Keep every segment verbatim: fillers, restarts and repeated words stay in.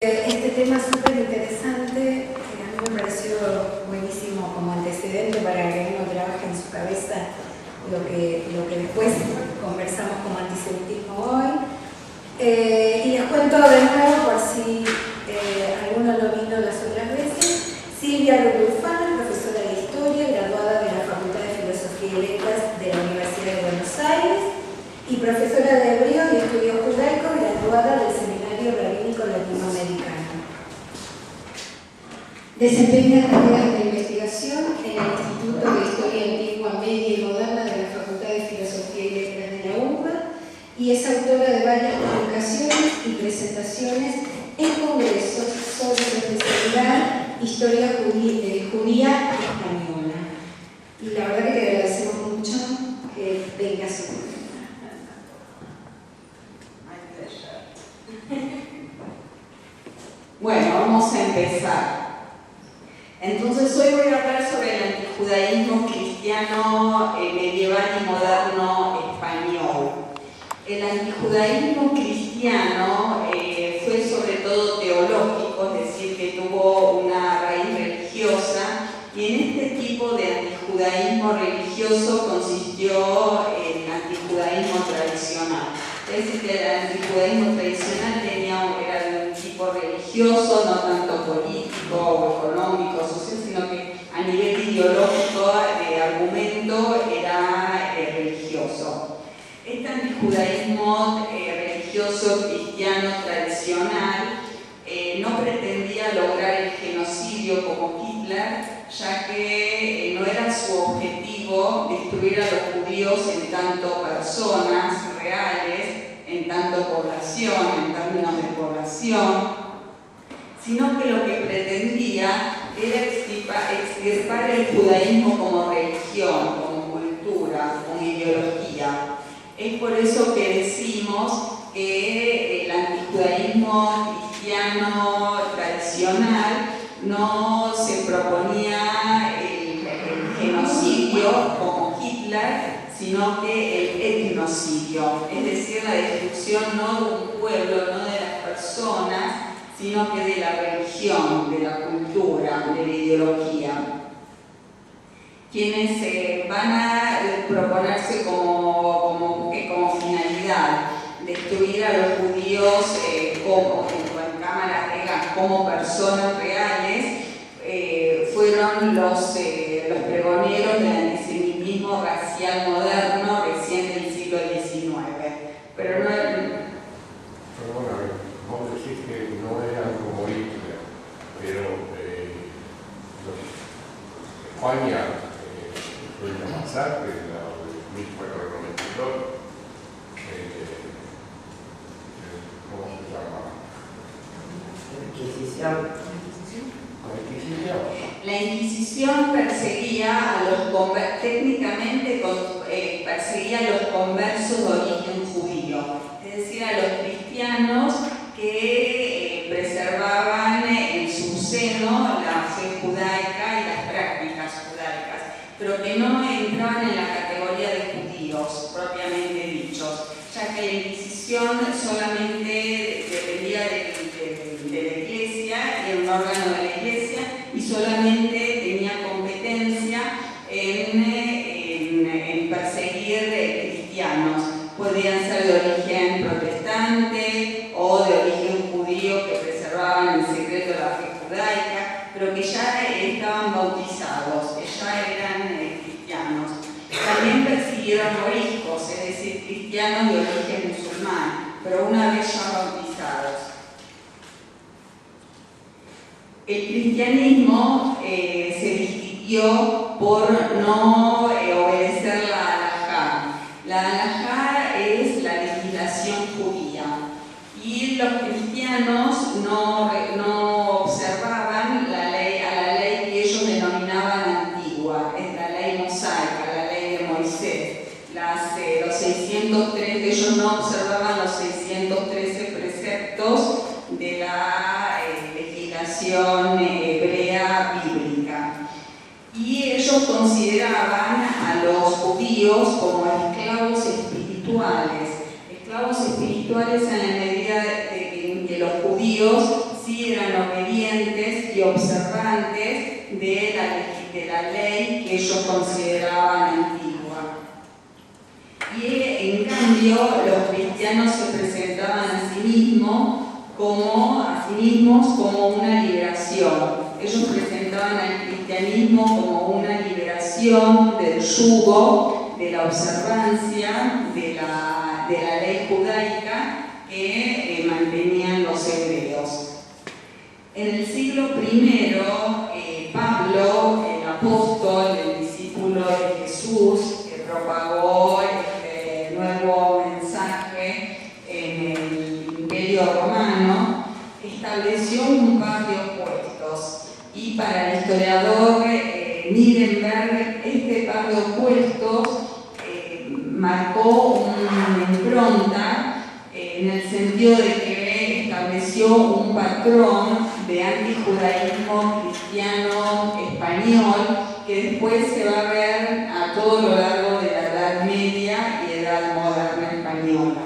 Este tema es súper interesante, eh, a mí me pareció buenísimo como antecedente para que uno trabaje en su cabeza lo que, lo que después conversamos como antisemitismo hoy. Eh, y les cuento de nuevo, por si, eh, alguno no vino las otras veces, Silvia Rulufano es profesora de historia, graduada de la Facultad de Filosofía y Letras de la Universidad de Buenos Aires, y profesora de hebreo y estudios judaicos, graduada del Seminario Rabínico Latinoamericano. Desempeña tareas de investigación en el Instituto de Historia Antigua, Media y Moderna de la Facultad de Filosofía y Letras de la UBA y es autora de varias publicaciones y presentaciones en congresos sobre su especialidad, historia judí-, eh, judía española. Y la verdad que te agradecemos mucho que vengas hoy. My pleasure. Bueno, vamos a empezar. Entonces, hoy voy a hablar sobre el antijudaísmo cristiano, eh, medieval y moderno español. El antijudaísmo cristiano, eh, fue sobre todo teológico, es decir, que tuvo una raíz religiosa, y en este tipo de antijudaísmo religioso consistió el antijudaísmo tradicional. Es decir, que el antijudaísmo tradicional tenía, era de un tipo religioso, no tanto político o económico, social, sino que a nivel ideológico, de argumento, era, eh, religioso. Este antijudaísmo, eh, religioso cristiano tradicional, eh, no pretendía lograr el genocidio como Hitler, ya que, eh, no era su objetivo destruir a los judíos en tanto personas reales, en tanto población, en términos de población, sino que lo que pretendía era extirpa-, extirpar el judaísmo como religión, como cultura, como ideología. Es por eso que decimos que el antijudaísmo cristiano tradicional no se proponía el, el genocidio como Hitler, sino que el etnocidio, es decir, la destrucción no de un pueblo, no de las personas, sino que de la religión, de la cultura, de la ideología. Quienes, eh, van a, eh, proponerse como, como, eh, como finalidad destruir a los judíos, eh, como, en, en cámara, eh, como personas reales, eh, fueron los, eh, los pregoneros del antisemitismo racial moderno recién del siglo diecinueve. Pero no, Perdóname, vos decís que no eran como Hitler, pero, eh, los, España, eh, fue una masacre, la, mil cuatrocientos noventa y dos, eh, eh, ¿cómo se llama? Inquisición. La Inquisición. La Inquisición perseguía a los conver-, técnicamente con-, eh, perseguía a los conversos de origen judío, es decir, a los cristianos que, eh, preservaban, eh, en su seno la fe judaica y las prácticas judaicas, pero que no entraban en la categoría de judíos propiamente dichos, ya que la Inquisición solamente dependía de, de, de la Iglesia, era un órgano de la Iglesia, y solamente tenía competencia en, en, en perseguir, eh, cristianos. Podían ser de origen protestante o de origen judío que preservaban en secreto la fe judaica, pero que ya estaban bautizados, que ya eran, eh, cristianos. También persiguieron moriscos, es decir, cristianos de origen musulmán, pero una vez ya bautizados. El cristianismo, eh, se distinguió por no, eh, obedecer la halajá. La halajá es la legislación judía. Y los cristianos no re-, no observaban la ley, a la ley que ellos denominaban antigua, es la ley mosaica, la ley de Moisés. Las, eh, los seiscientos trece, ellos no observaban los seiscientos trece preceptos de la, eh, legislación, eh, hebrea bíblica. Y ellos consideraban a los judíos como esclavos espirituales. Esclavos espirituales en la medida de, de que, en que los judíos sí eran obedientes i observantes de la, de la ley ke eyos konsideravan antigua. I, en kambio, los kristianos se prezentavan a si mizmos komo, a si mizmos komo una liberasion. Eyos prezentavan al kristianizmo komo una liberasion del yugo de la observansia de la, de la ley djudaika ke, e, mantenian los evreos. En el siglo primero, e, Pablo, el apostol, el disipulo de Hesus, ke propago este muevo mensaje en el Imperio Romano, establesio un par de opuestos. I para el istoriador, e, Nirenberg, este par de opuestos, e, marko una impronta, e, en el sentido de ke establesio un patron de antijudaizmo kristiano espanyol ke despues se va a ver a todo lo largo de la Edad Media i Edad Moderna espanyola.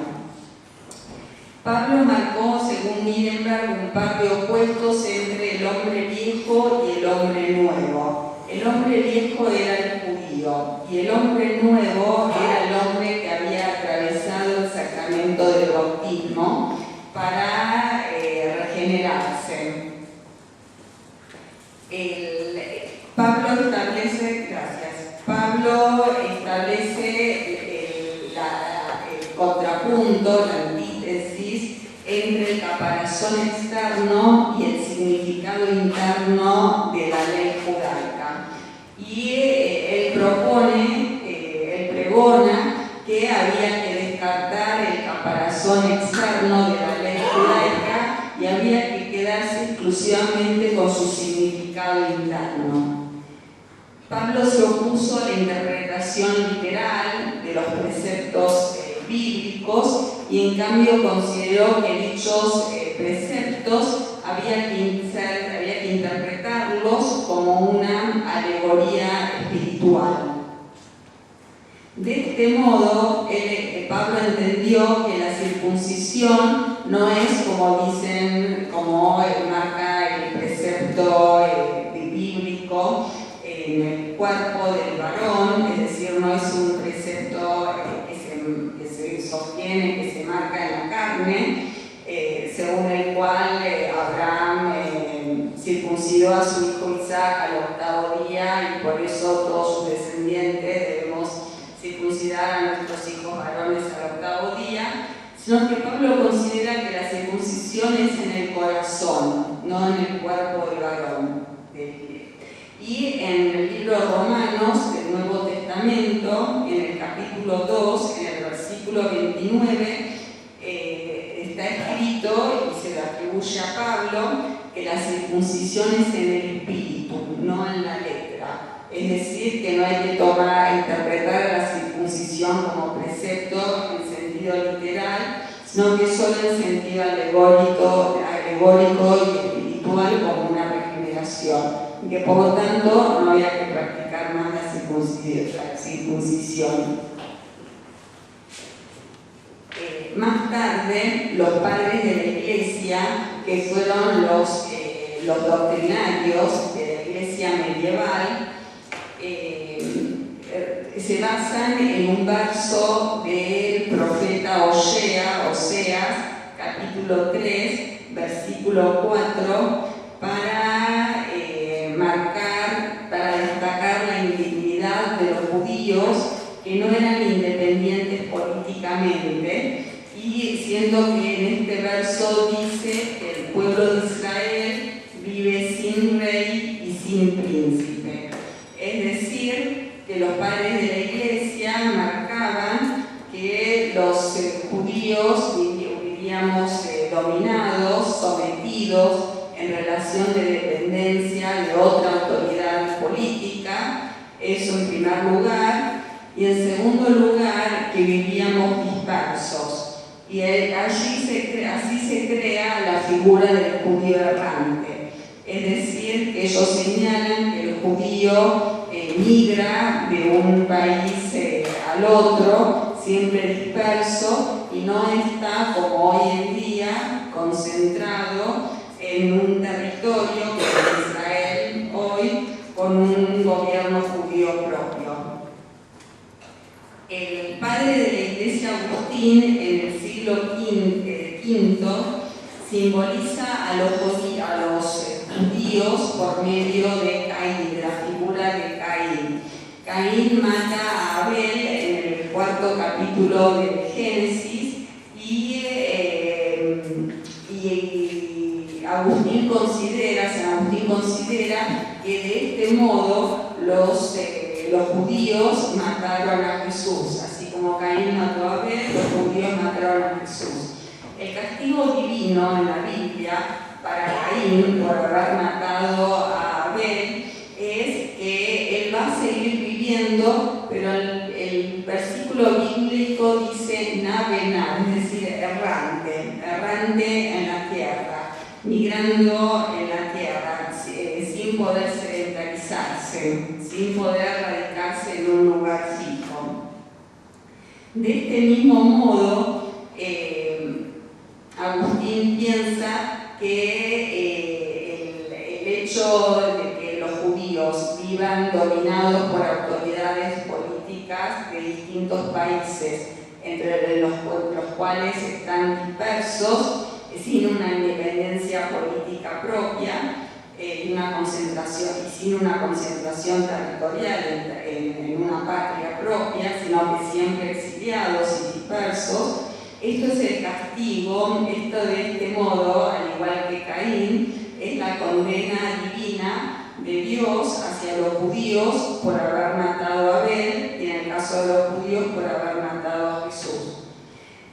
Pablo marko, segun Nirenberg, un par de opuestos entre el ombre viejo i el ombre muevo. El ombre viejo era el djudio i el ombre muevo era el ombre ke avia atravesado el sakramento del bautismo para, e, rejenerarse. El, Pablo establese, grasias, Pablo establese el, la, el kontrapunto, la antitesis, entre el kaparazon eksterno i el signifikado interno de la ley djudaika. I, e, el propone, e, el pregona ke avia ke deskartar el kaparazon eksterno de la ley djudaika i avia ke kedarse esklusivamente kon su signifikado interno. Pablo se opuso a la interpretasion literal de los preseptos, e, biblikos i, en kambio, konsidero ke dichos, e, preseptos avia ke in-, ser, avia ke interpretarlos komo una alegoria espiritual. De este modo, el, e, Pablo entendio ke la sirkunsizion no es komo dizen, komo, e, marka el presepto, e, bi-, bibliko, en el kuerpo del varon, es dezir, no es un presepto, e, ke se, ke se sostiene, ke se marka en la karne, e, segun el kual, e, Abraham, e, sirkunsido a su ijo Isaac al oktavo dia i por eso todos sus desendientes devemos sirkunsidar a muestros ijos varones al oktavo dia, sino ke Pablo konsidera ke la sirkunsizion es en el korason, no en el kuerpo del varon, del, i en el livro Romanos del Nuevo Testamento, en el kapitulo dos, en el versikulo ventinueve, e, esta eskrito i se le atribuye a Pablo ke la sirkunsizion es en el espiritu, no en la letra. Es dezir, ke no ay ke tomar, interpretar a la sirkunsizion komo presepto en sentido literal, sino ke solo en sentido alegoriko, alegoriko i espiritual komo una rejenerazion, i ke por lo tanto no avia ke praktikar mas la sirkunsi-, la sirkunsizion. E, mas tarde, los padres de la Iglesia, ke fueron los, e, los doktrinarios de la Iglesia medieval, e, e, se bazan en un verso del profeta Osea, Oseas, kapitulo tres, versikulo kuatro, para, e, markar, para destakar la indignidad de los djudios ke no eran independientes politikamente, i siendo ke en este verso dize ke el puevlo de Israel bive sin rey i sin prinsipe. Es dezir, ke los padres de la Iglesia markavan ke los, e, djudios vivi-, viviamos, e, dominados, sometidos en relasion de dependensia de otra autoridad politika, eso en primer lugar, i en segundo lugar, ke viviamos dispersos. I, e, ayi se kre-, ansi se krea la figura del djudio errante. Es dezir, ke eyos senyalan ke el djudio, e, migra de un pais, e, al otro, siempre disperso, i no esta komo oy en dia konsentrado en un territorio como Israel hoy, con un gobierno judío propio. El padre de la iglesia, Agustín, en el siglo quin-, eh, quinto, simboliza a los judi-, a los, eh, judíos por medio de Caín, de la figura de Caín. Caín mata a Abel en el cuarto capítulo del Génesis y, eh, y Agustín considera, San Agustín considera que de este modo los, eh, los judíos mataron a Jesús. Así como Caín mató a Abel, los judíos mataron a Jesús. El castigo divino en la Biblia para Caín por haber matado a Abel es que él va a seguir viviendo, pero el, el versículo bíblico dice "nave nav", es decir, errante, errante en la tierra, migrando en la tierra, si-, eh, sin poder sedentarizarse, sin poder radicarse en un lugar fijo. De este mismo modo, eh, Agustín piensa que, eh, el, el hecho de que los judíos vivan dominados por autoridades políticas de distintos países, entre los, los cuales están dispersos, eh, sin una independencia política propia, eh, y una concentración, y sin una concentración territorial en, en, en una patria propia, sino que siempre exiliados y dispersos. Esto es el castigo, esto de este modo, al igual que Caín, es la condena divina de Dios hacia los judíos por haber matado a Abel, y en el caso de los judíos por haber matado a Jesús.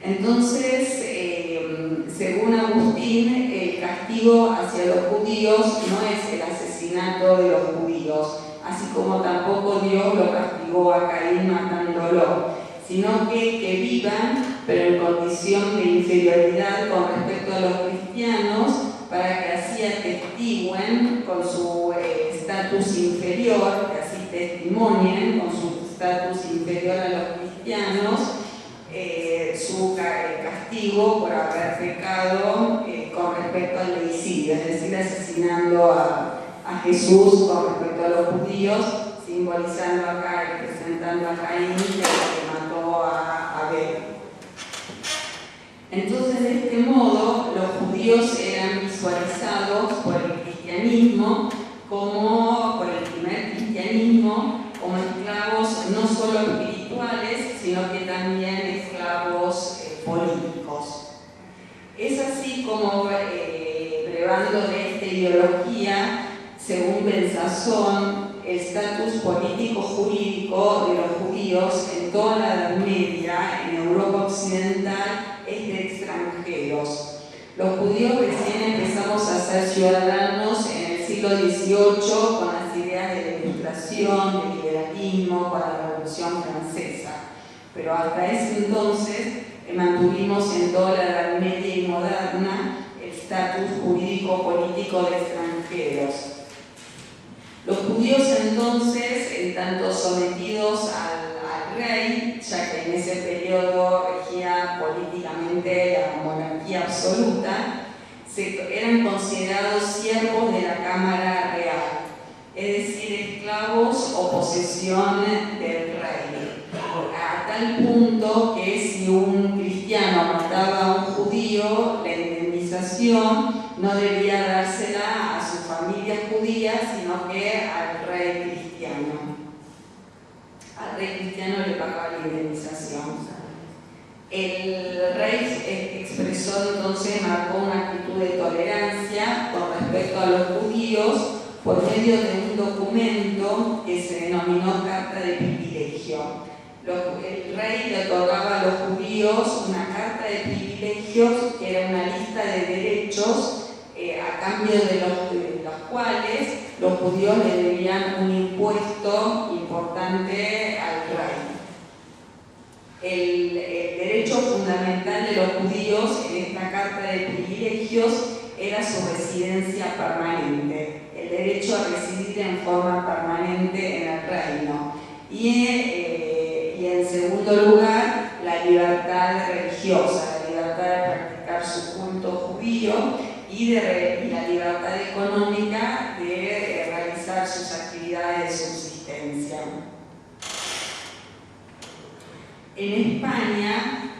Entonces, eh, según Agustín, el castigo hacia los judíos no es el asesinato de los judíos, así como tampoco Dios lo castigó a Caín matándolo, sino que, que vivan, pero en condición de inferioridad con respecto a los cristianos, para que así atestiguen con su, eh, estatus inferior, que así testimonien con su estatus inferior a los cristianos, eh, su ca-, eh, castigo por haber pecado, eh, con respecto al deicidio, es decir, asesinando a, a Jesús con respecto a los judíos, simbolizando acá, representando a Caín, que es el que mató a Abel. Entonces, de este modo, los judíos eran visualizados por el cristianismo como, por el primer cristianismo, como esclavos no solo espirituales, sino que también esclavos, eh, políticos. Es así como, eh, brevando de esta ideología, según Ben Sasson, el estatus político jurídico de los judíos en toda la Edad Media, en Europa Occidental, es de extranjeros. Los judíos recién empezamos a ser ciudadanos en el siglo dieciocho con las ideas de la Ilustración, del liberalismo, con la Revolución Francesa. Pero hasta ese entonces, eh, mantuvimos en toda la Edad Media y moderna el estatus jurídico político de extranjeros. Los judíos entonces, en tanto sometidos al, al rey, ya que en ese periodo regía políticamente la monarquía absoluta, se, eran considerados siervos de la Cámara Real, es decir, esclavos o posesión del rey. A tal punto que si un cristiano mataba a un judío, la indemnización no debía dársela a su familia judía, sino que al rey cristiano. Al rey cristiano le pagaba la indemnización. El rey, eh, expresó entonces, marcó una actitud de tolerancia con respecto a los judíos por medio de un documento que se denominó Carta de Privilegio. Lo-, el rey le otorgaba a los judíos una carta de privilegios, que era una lista de derechos, eh, a cambio de los, de los cuales los judíos le debían un impuesto importante al rey. El, el derecho fundamental de los judíos en esta carta de privilegios era su residencia permanente, el derecho a residir en forma permanente en el reino. Y, eh, y en segundo lugar, la libertad religiosa, la libertad de practicar su culto judío, y de re-, y la libertad economica de, eh, realizar sus actividades de subsistencia. En España,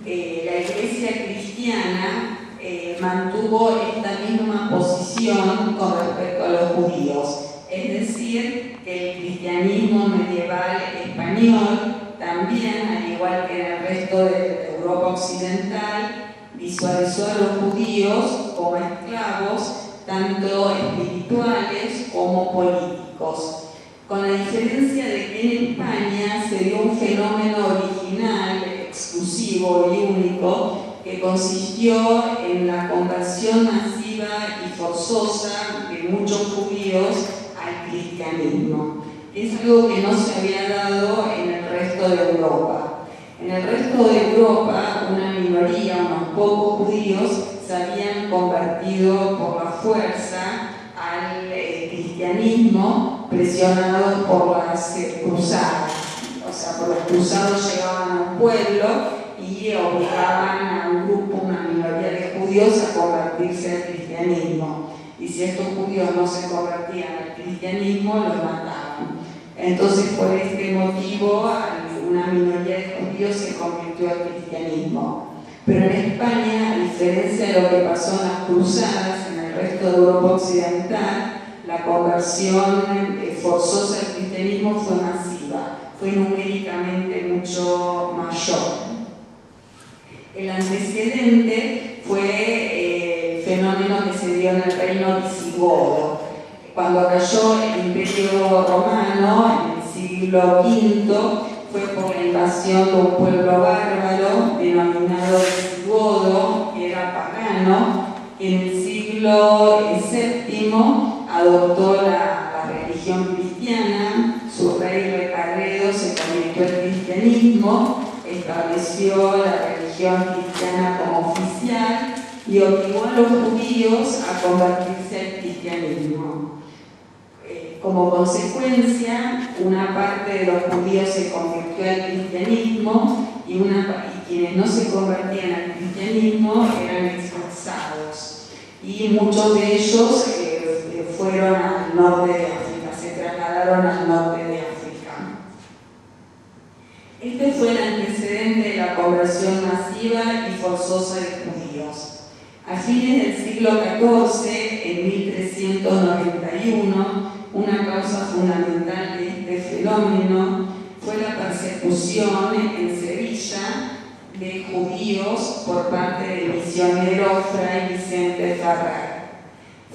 eh, la Iglesia cristiana, eh, mantuvo esta misma posición con respecto a los judíos, es decir, que el cristianismo medieval español también, al igual que en el resto de Europa occidental, visualizó a los judíos como esclavos, tanto espirituales como políticos. Con la diferencia de que en España se dio un fenómeno original, exclusivo y único que consistió en la conversión masiva y forzosa de muchos judíos al cristianismo, que es algo que no se había dado en el resto de Europa. En el resto de Europa, una minoría, unos pocos judíos, se habían convertido por la fuerza al, eh, cristianismo, presionados por las, eh, cruzadas. O sea, por los cruzados llegaban a un pueblo y obligaban a un grupo, una minoría de judíos a convertirse al cristianismo. Y si estos judíos no se convertían al cristianismo, los mataban. Entonces, por este motivo, una minoría de judíos se convirtió al cristianismo. Pero en España, a diferencia de lo que pasó en las cruzadas en el resto de Europa occidental, la conversión, eh, forzosa al cristianismo fue masiva, fue numéricamente mucho mayor. El antecedente fue, eh, el fenómeno que se dio en el reino visigodo. Cuando cayó el Imperio Romano en el siglo quinto, fue por la invasión de un pueblo bárbaro denominado visigodo, que era pagano, que en el siglo, eh, séptimo adoptó la, la religión cristiana. Su rey Recaredo se convirtió al cristianismo, estableció la religión cristiana como oficial y obligó a los judíos a convertirse al cristianismo. Eh, como consecuencia, una parte de los judíos se convirtió al cristianismo y, una pa-, y quienes no se convertían al cristianismo eran expulsados. Y muchos de ellos, eh, eh, fueron al norte de África, se trasladaron al norte de África. Este fue el antecedente de la conversión masiva y forzosa de judíos. A fines del siglo catorce, en mil trescientos noventa y uno, una causa fundamental de este fenómeno fue la persecución en Sevilla de judíos por parte del misionero Fray Vicente Ferrer.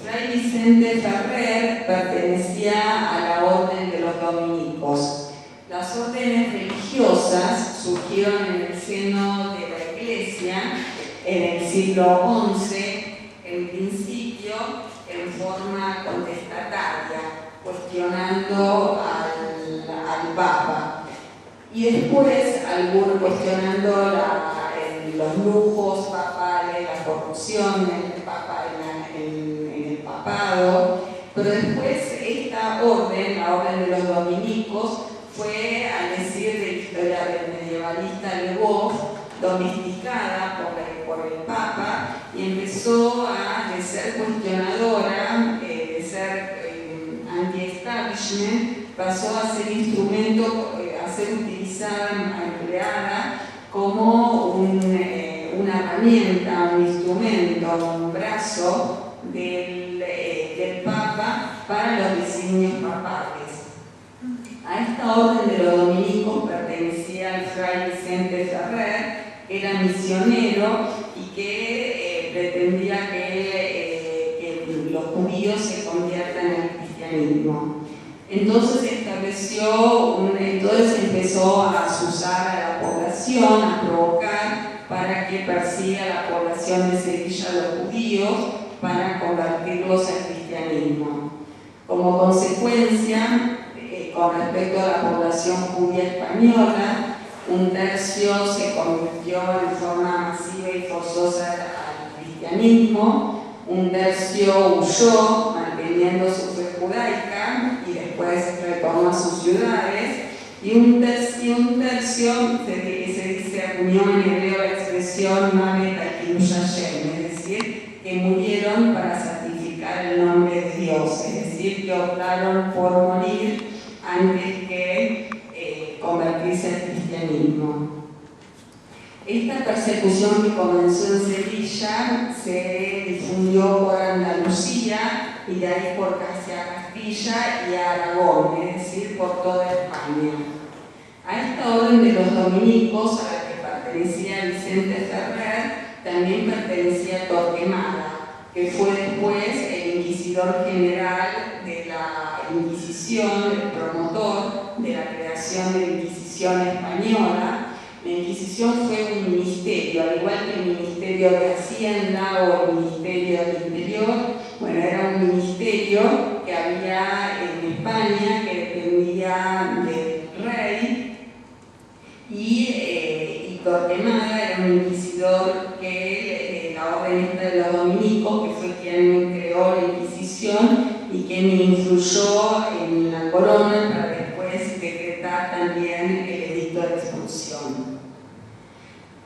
Fray Vicente Ferrer pertenecía a la orden de los dominicos. Las órdenes religiosas surgieron en el seno de la Iglesia en el siglo once, en principio en forma contestataria, cuestionando al, al Papa. Y después, algún, cuestionando la, el, los lujos papales, la corrupción del Papa en la, en, en el papado. Pero después esta orden, la orden de los dominicos, fue, al decir de la historia del medievalista Le Goff, domesticada por el, por el Papa y empezó a, de ser cuestionadora, eh, de ser, eh, anti-establishment, pasó a ser instrumento, eh, a ser utilizada, empleada como un, eh, una herramienta, un instrumento, un brazo del, eh, del Papa para los designios papales. A esta orden de los dominicos pertenecía el fray Vicente Ferrer, que era misionero y que, eh, pretendía que, eh, que los judíos se conviertan al cristianismo. Entonces estableció un, entonces empezó a asusar a la población, a provocar para que persiga a la población de Sevilla, a los judíos, para convertirlos al cristianismo. Como consecuencia, eh, con respecto a la población judía española, un tercio se convirtió en forma masiva y forzosa al cristianismo, un tercio huyó manteniendo su fe judaica y después retornó a sus ciudades, y un ter-, y un tercio, se di-, se dice, acuñó en hebreo la expresión Mavet al Kidush Hashem, es decir, que murieron para santificar el nombre de Dios, es decir, que optaron por morir antes que eh, convertirse al cristianismo. Esta persecución que comenzó en Sevilla se difundió por Andalucía y de ahí por hacia Castilla y Aragón, es decir, por toda España. A esta orden de los dominicos, a la que pertenecía Vicente Ferrer, también pertenecía Torquemada, que fue después el inquisidor general de la Inquisición, el promotor de la creación de la Inquisición española. La Inquisición fue un ministerio, al igual que el Ministerio de Hacienda o el Ministerio del Interior. Bueno, era un ministerio que había en España, que dependía del rey, y, eh, y Torquemada era un inquisidor que, eh, la orden esta de los dominicos, que fue quien creó la Inquisición y quien influyó en la corona para después decretar también el edicto de expulsión.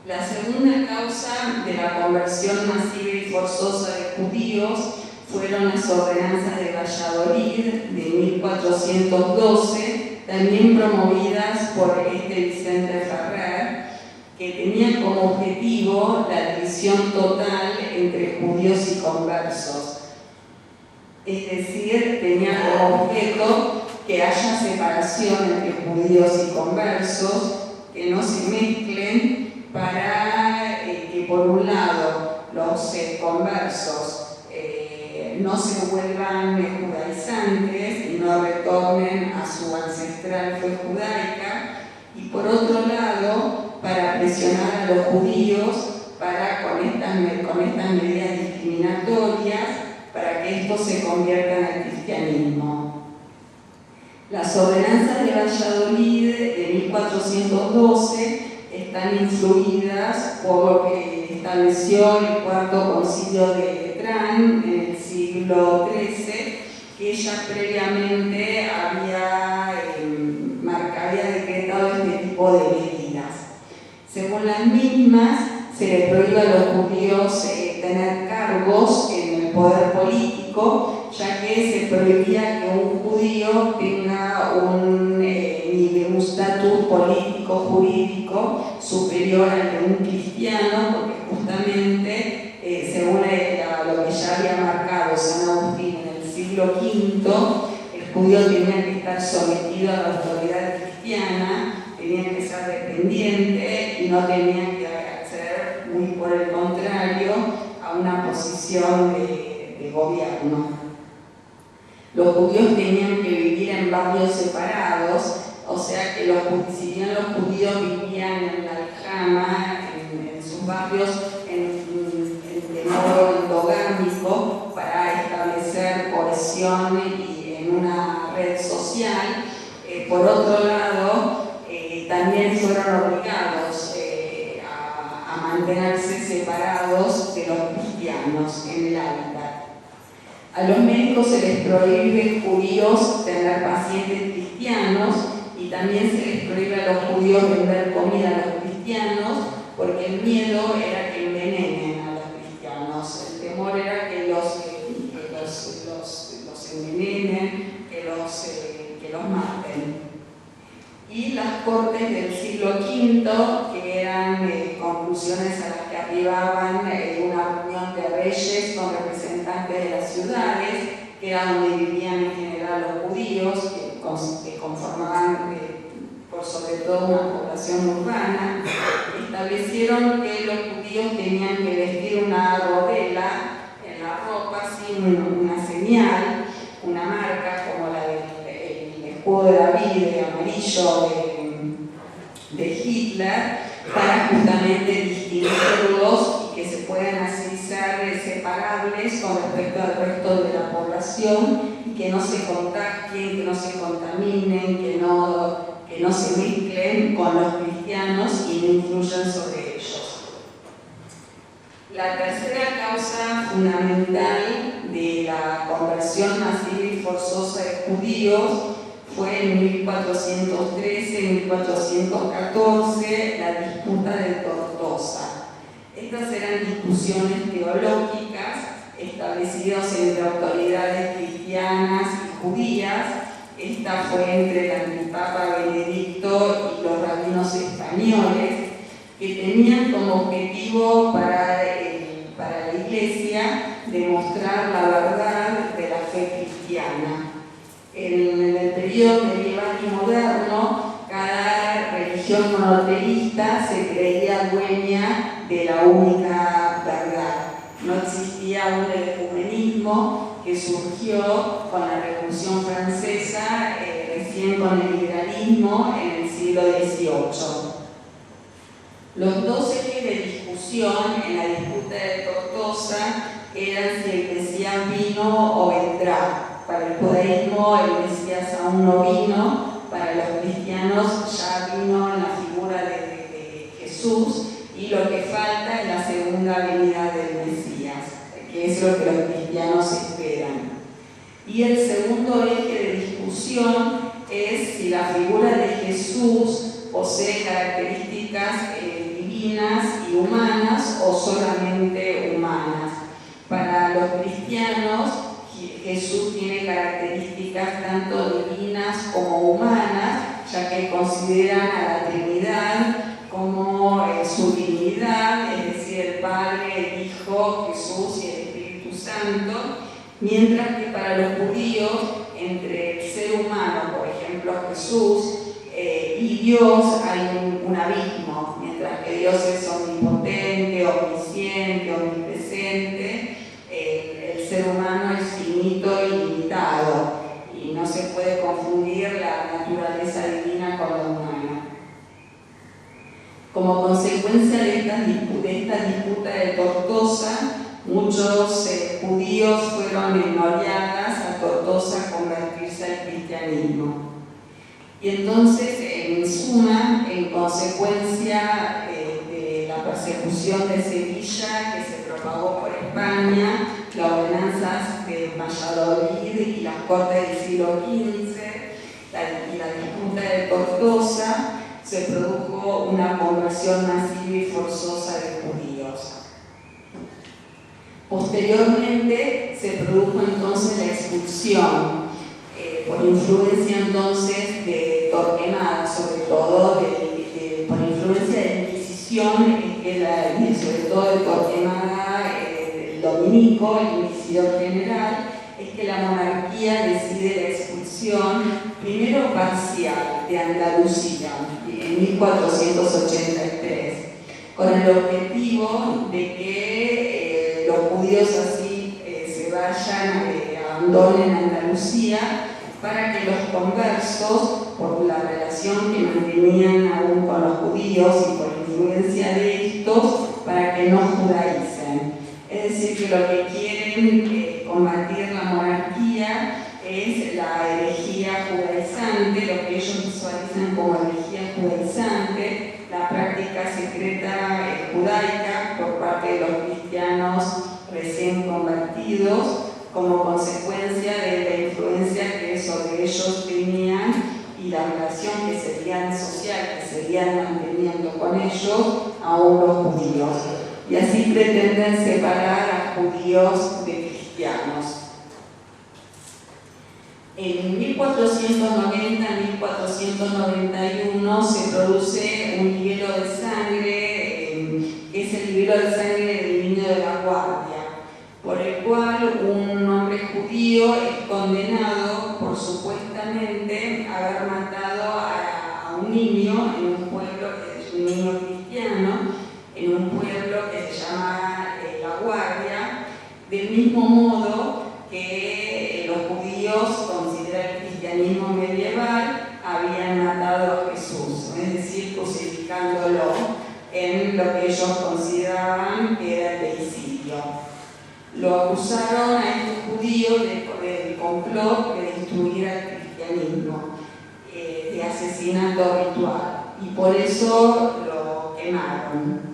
La segunda causa de la conversión masiva y forzosa de judíos fueron las ordenanzas de Valladolid de mil cuatrocientos doce, también promovidas por este Vicente Ferrer, que tenía como objetivo la división total entre judíos y conversos. Es decir, tenía como objeto que haya separación entre judíos y conversos, que no se mezclen, para eh, que por un lado los eh, conversos eh, no se vuelvan eh, judaizantes y no retornen a su ancestral fe judaica, y por otro lado, para presionar a los judíos para con estas, me- con estas medidas discriminatorias, para que estos se conviertan al cristianismo. Las ordenanzas de Valladolid de mil cuatrocientos doce están influidas por lo que estableció el Cuarto Concilio de Letrán en el siglo trece, que ya previamente había, em, marca- había decretado este tipo de medidas. Según las mismas, se le prohíbe a los judíos eh, tener cargos en el poder político, ya que se prohibía que un judío tenga un eh, nivel, un estatus político, jurídico superior al de un cristiano, porque justamente, eh, según la- la- lo que ya había marcado San Agustín en el siglo quinto, el judío tenía que estar sometido a la autoridad cristiana, tenía que ser dependiente y no tenía que acceder, muy por el contrario, a una posición de, de gobierno. Los judíos tenían que vivir en barrios separados, o sea que los ju- si bien los judíos vivían en la aljama, en, en sus barrios, en- en- de modo endogámico para establecer cohesión y en una red social, eh, por otro lado, eh, también fueron obligados eh, a, a mantenerse separados de los cristianos en el hábitat. A los médicos se les prohíbe judíos tener pacientes cristianos y también se les prohíbe a los judíos vender comida a los cristianos porque el miedo era que envenenen a los cristianos. El temor era que los, que, que los, los, los envenenen, que los, eh, que los maten. Y las cortes del siglo quinto, que eran eh, conclusiones a las que arribaban eh, una reunión de reyes con representantes de las ciudades, que era donde vivían en general los judíos, que, cons- que conformaban eh, por sobre todo una población urbana, establecieron que los judíos tenían que vestir una rodela en la ropa, así, una, una señal, una marca como la del el escudo de David, el amarillo de, de Hitler, para justamente distinguirlos y que se puedan así ser separables con respecto al resto de la población y que no se contagien, que no se contaminen, que no, que no se mezclen con los cristianos y no influyan sobre ellos. La tercera causa fundamental de la conversión masiva y forzosa de judíos fue en mil cuatrocientos trece, mil cuatrocientos catorce, la disputa de Tortosa. Estas eran diskusiones teologicas establecidas entre autoridades cristianas y judias. Esta fue entre el antipapa Benedicto y los rabinos españoles, que tenían como objetivo para, eh, para la iglesia demostrar la verdad de la fe cristiana. En el periodo medieval y moderno, cada religión monoteísta se creía dueña de la única verdad. No existía un ecumenismo que surgió con la Revolución Francesa, eh, recién con el liberalismo en el siglo dieciocho. Los dos ejes de discusión en la disputa de Tortosa eran si el Mesías vino o vendrá. Para el judaísmo, el Mesías aún no vino, para los cristianos ya vino en la figura de, de Jesús, y lo que falta es la segunda venida del Mesías, que es lo que los cristianos esperan. Y el segundo eje de discusión es si la figura de Jesús posee características, eh, divinas y humanas o solamente humanas. Para los cristianos, Je-, Jesús tiene características tanto divinas como humanas, ya que consideran a la Trinidad como, eh, su divinidad, es decir, el Padre, el Hijo, Jesús y el Espíritu Santo. Mientras que para los judíos, entre el ser humano, por ejemplo Jesús, eh, y Dios, hay un, un abismo. Mientras que Dios es omnipotente, omnisciente, omnipresente, el, el ser humano es finito y limitado, y no se puede confundir la naturaleza divina con la humana. Como consecuencia de esta dispu-, de esta disputa de Tortosa, muchos, eh, judíos fueron enviados a Tortosa a convertirse al cristianismo. Y entonces, en suma, en consecuencia, eh, de la persecución de Sevilla, que se propagó por España, las ordenanzas de Valladolid y las cortes del siglo quince, la, y la disputa de Tortosa, se produjo una conversión masiva y forzosa de judíos. Posteriormente se produjo entonces la expulsión, eh, por influencia entonces de Torquemada, sobre todo de, de, por influencia de la Inquisición, es que la, y sobre todo de Torquemada, eh, el dominico, el inquisidor general, es que la monarquía decide la expulsión, primero parcial, de Andalucía, en mil cuatrocientos ochenta y tres, con el objetivo de que, eh, los judíos así, eh, se vayan, eh, abandonen Andalucía, para que los conversos, por la relación que mantenían aún con los judíos y por influencia de estos, para que no judaicen. Es decir, que lo que quieren, eh, combatir la monarquía es la herejía judaizante, lo que ellos visualizan como herejía judaizante, la práctica secreta, eh, judaica por parte de los cristianos recién convertidos, como consecuencia de la influencia que sobre ellos tenían y la relación que seguían social, que seguían manteniendo con ellos, aún los judíos. Y así pretenden separar a judíos de cristianos. En mil cuatrocientos noventa, mil cuatrocientos noventa y uno se produce un libelo de sangre, eh, que es el libelo de sangre del niño de la guardia, por el cual un hombre judío es condenado por supuestamente haber matado a, a un niño en un pueblo, que es un niño cristiano, en un pueblo que se llama, eh, La Guardia, del mismo modo que, eh, los judíos, considera el cristianismo medieval, habían matado a Jesús, es decir, crucificándolo en lo que ellos consideraban que era el deicidio. Lo acusaron a estos judíos de, del complot de destruir al cristianismo, eh, de asesinato ritual, y por eso lo quemaron.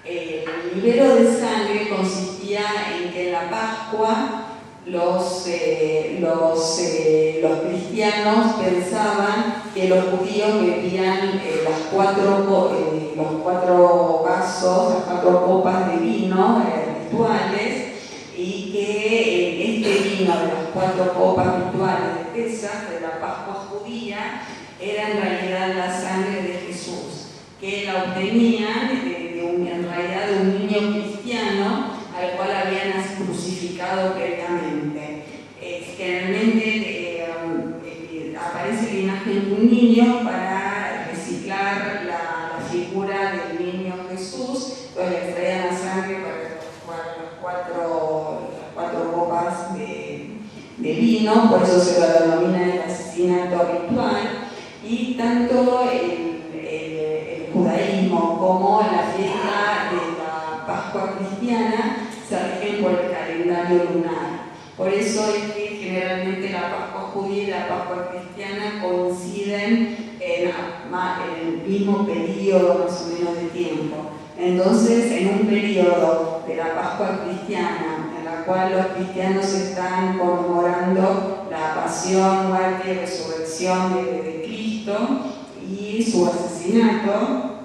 El libelo de sangre consistía en que en la Pascua los, eh, los, eh, los cristianos pensaban que los judíos bebían, eh, las cuatro co-, eh, los cuatro vasos, las cuatro copas de vino, eh, rituales, y que, eh, este vino de las cuatro copas rituales de Pesaj, de la Pascua judía, era en realidad la sangre de Jesús, que la obtenían de, de un, en realidad de un niño cristiano al cual habían as-, crucificado previamente. Eh, generalmente, eh, um, eh, aparece la imagen de un niño para reciclar la, la figura del niño Jesús, entonces le extraían la sangre para los cua-, los cuatro, las cuatro copas de, de vino, por eso se lo denomina el asesinato ritual, y tanto el, el, el judaísmo como la fiesta de la Pascua cristiana se rigen por el calendario lunar. Por eso es que generalmente la Pascua judía y la Pascua cristiana coinciden en, ma-, en el mismo periodo, más o menos, de tiempo. Entonces, en un periodo de la Pascua cristiana, en la cual los cristianos están conmemorando la pasión, muerte y resurrección de, de Cristo y su asesinato,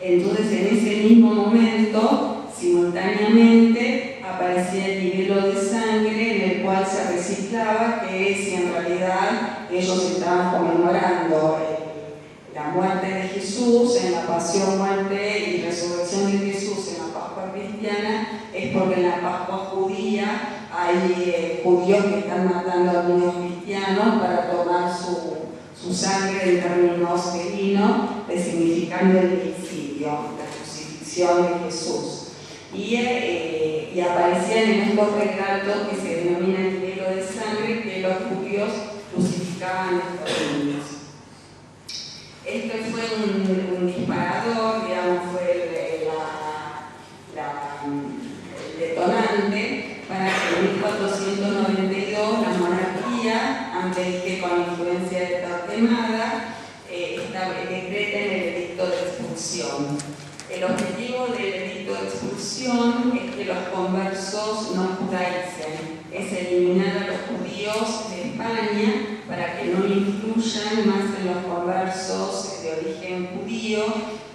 entonces, en ese mismo momento, simultáneamente, aparecía el libelo de sangre en el cual se reciclaba que si en realidad ellos estaban conmemorando el, la muerte de Jesús, en la pasión, muerte y resurrección de Jesús en la Pascua cristiana, es porque en la Pascua judía hay, eh, judíos que están matando a niños cristianos para tomar su, su sangre en términos de vino, resignificando el homicidio, la crucifixión de Jesús. Y, eh, y aparecían en estos retratos que se denominan libelo de sangre, que los judíos crucificaban a estos niños. Este fue un, un disparador, digamos, fue el, la, la, el detonante para que en mil cuatrocientos noventa y dos la monarquía, antes que con influencia de Torquemada, eh, esta-, decreten el edicto de expulsión. El objetivo del edicto de expulsión es que los conversos no judaicen, es eliminar a los judíos de España para que no influyan más en los conversos de origen judío,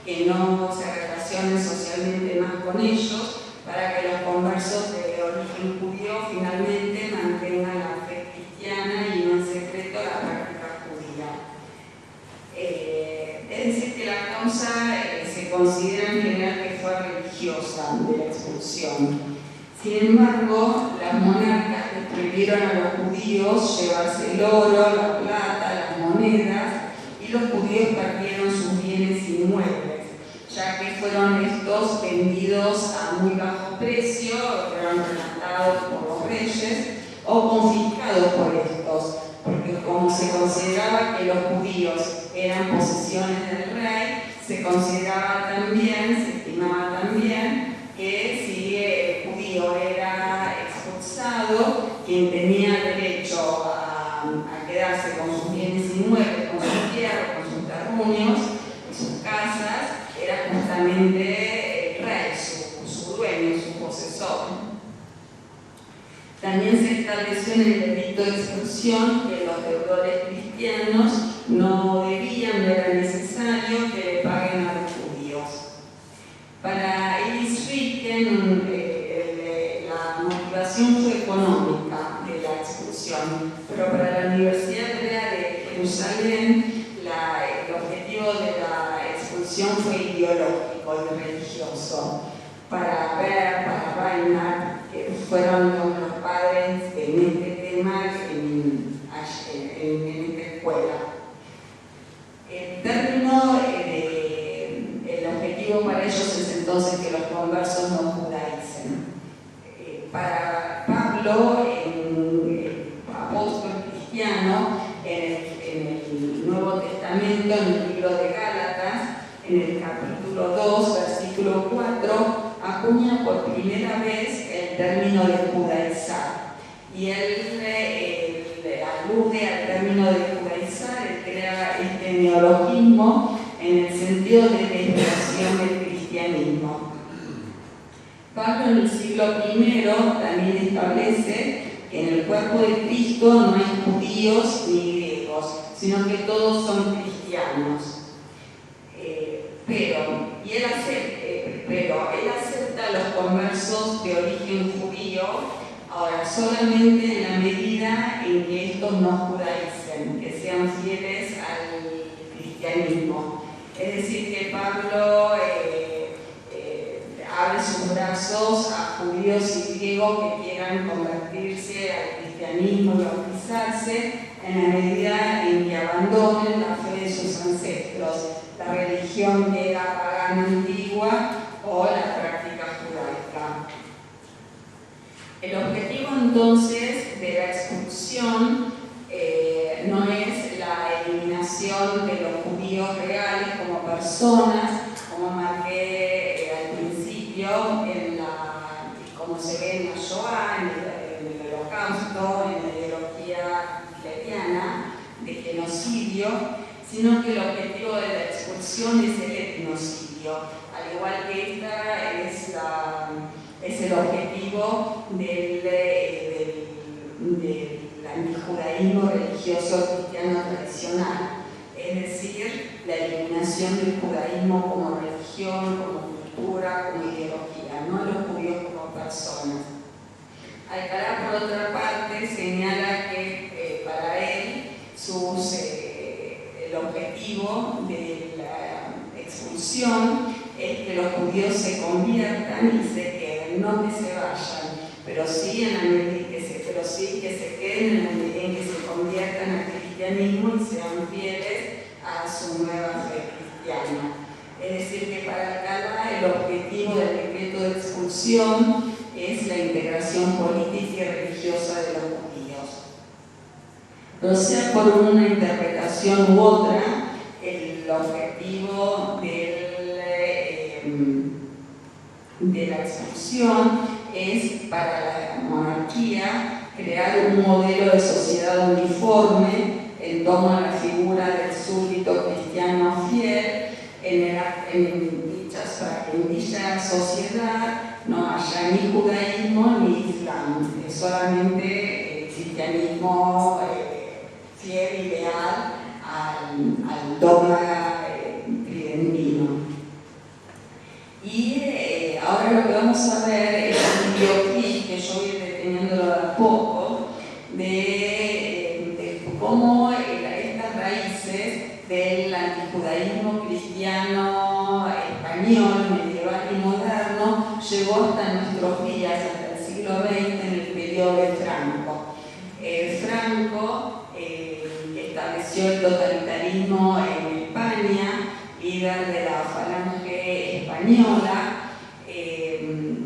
que no se relacionen socialmente más con ellos, para que los conversos de origen judío finalmente mantengan la fe cristiana y no en secreto la práctica judía. Eh, es decir, que la causa, eh, se considera en general que fue religiosa de la expulsión. Sin embargo, las monarcas les prohibieron a los judíos llevarse el oro, la plata, las monedas, y los judíos perdieron sus bienes inmuebles, ya que fueron estos vendidos a muy bajo precio, fueron rematados por los reyes o confiscados por estos, porque como se consideraba que los judíos eran posesiones del rey, se consideraba también, se estimaba también que si el judío era expulsado, quien tenía derecho a, a quedarse con sus bienes inmuebles, con sus tierras, con sus terruños y sus casas, era justamente el rey, su, su dueño, su posesor. También se estableció en el edicto de expulsión que los deudores cristianos no debían, no era necesario que le paguen a los judíos. Para Ellis Rifkin, eh, el, eh, la motivación fue económica de la expulsión, pero para la Universidad Hebrea de Jerusalén, la, el objetivo de la expulsión fue ideológico y religioso. Para Baer, para Reinhart, que fueron los, los padres en este tema, en, en, en esta escuela. El término, eh, de, el objetivo para ellos es entonces que los conversos no judaicen. Eh, para Pablo, en, el apóstol cristiano, en el, en el Nuevo Testamento, en el libro de Gálatas, en el capítulo dos, versículo cuatro, acuña por primera vez el término de judaizar. Y él, eh, él alude al término de judaizar, él crea este neologismo en el sentido de desviación del cristianismo. Pablo en el siglo primero también establece que en el cuerpo de Cristo no hay judíos ni griegos, sino que todos son cristianos. Eh, pero, Él acepta los conversos de origen judío, ahora solamente en la medida en que estos no judaicen, que sean fieles al cristianismo. Es decir, que Pablo eh, eh, abre sus brazos a judíos y griegos que quieran convertirse al cristianismo y bautizarse en la medida en que abandonen la fe de sus ancestros, la religión que era pagana antigua o la práctica judaica. El objetivo entonces de la expulsión eh, no es la eliminación de los judíos reales como personas, como marqué eh, al principio, en la, como se ve en la Shoah, en el, en el Holocausto, en la ideología hitleriana de genocidio, sino que el objetivo de la expulsión es el etnocidio, al igual que esta es la, es el objetivo del, eh, del, del antijudaísmo religioso cristiano tradicional, es decir, la eliminación del judaísmo como religión, como cultura, como ideología, no los judíos como personas. Alcaraz, por otra parte, señala que eh, para él sus, eh, el objetivo de la expulsión es que los judíos se conviertan y se queden, no que se vayan, pero sí en la medida que se, pero sí que se queden en la medida en que se conviertan al cristianismo y sean fieles a su nueva fe cristiana. Es decir, que para Alcaraz el objetivo del decreto de expulsión es la integración política y religiosa de los judíos. Pero sea por una interpretación u otra, el objetivo del, eh, de la expulsión es para la monarquía crear un modelo de sociedad uniforme en torno a la figura del súbdito cristiano fiel en, el, en, dichas, en dicha sociedad no haya ni judaísmo ni islam, solamente el cristianismo eh, fiel y leal al, al dogma eh, tridentino. Y eh, ahora lo que vamos a ver es un videoclip que yo voy a ir deteniéndolo de a poco, de, eh, de cómo eh, estas raíces del antijudaísmo cristiano español medieval y moderno llegó hasta nuestros días, hasta el siglo veinte, en el periodo de Franco. Eh, Franco eh, estableció el totalitarismo en España, líder de la falange española. Eh,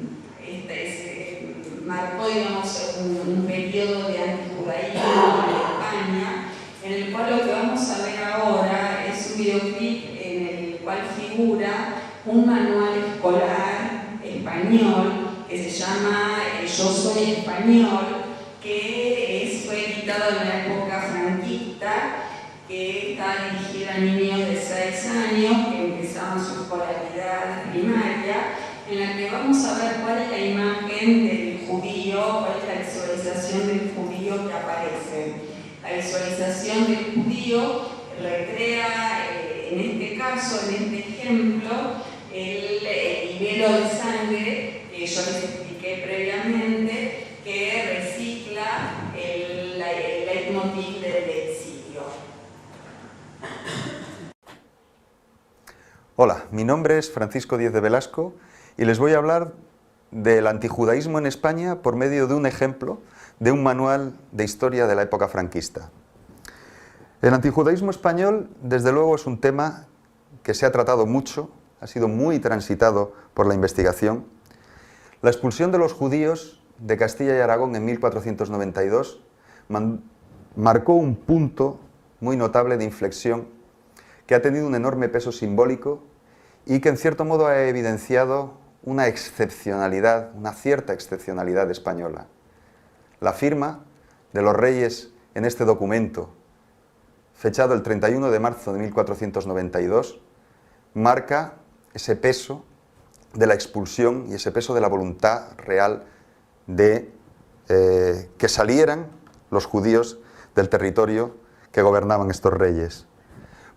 este, se, marcó, digamos, un, un periodo de antijudaísmo en España, en el cual lo que vamos a ver ahora es un videoclip en el cual figura un manual escolar español que se llama eh, Yo soy español, que es, fue editado en la época franquista, que está dirigida a niños de seis años que empezaban su escolaridad primaria, en la que vamos a ver cuál es la imagen del judío, cuál es la visualización del judío que aparece. La visualización del judío recrea, eh, en este caso, en este ejemplo, el, el libelo de sangre que yo les expliqué previamente, que recicla el, el leitmotiv del exilio. Hola, mi nombre es Francisco Diez de Velasco y les voy a hablar del antijudaísmo en España por medio de un ejemplo de un manual de historia de la época franquista. El antijudaísmo español, desde luego, es un tema que se ha tratado mucho, ha sido muy transitado por la investigación. La expulsión de los judíos de Castilla y Aragón en mil cuatrocientos noventa y dos man- marcó un punto muy notable de inflexión que ha tenido un enorme peso simbólico y que en cierto modo ha evidenciado una excepcionalidad, una cierta excepcionalidad española. La firma de los reyes en este documento, fechado el treinta y uno de marzo de mil cuatrocientos noventa y dos, marca ese peso de la expulsión y ese peso de la voluntad real de eh, que salieran los judíos del territorio que gobernaban estos reyes.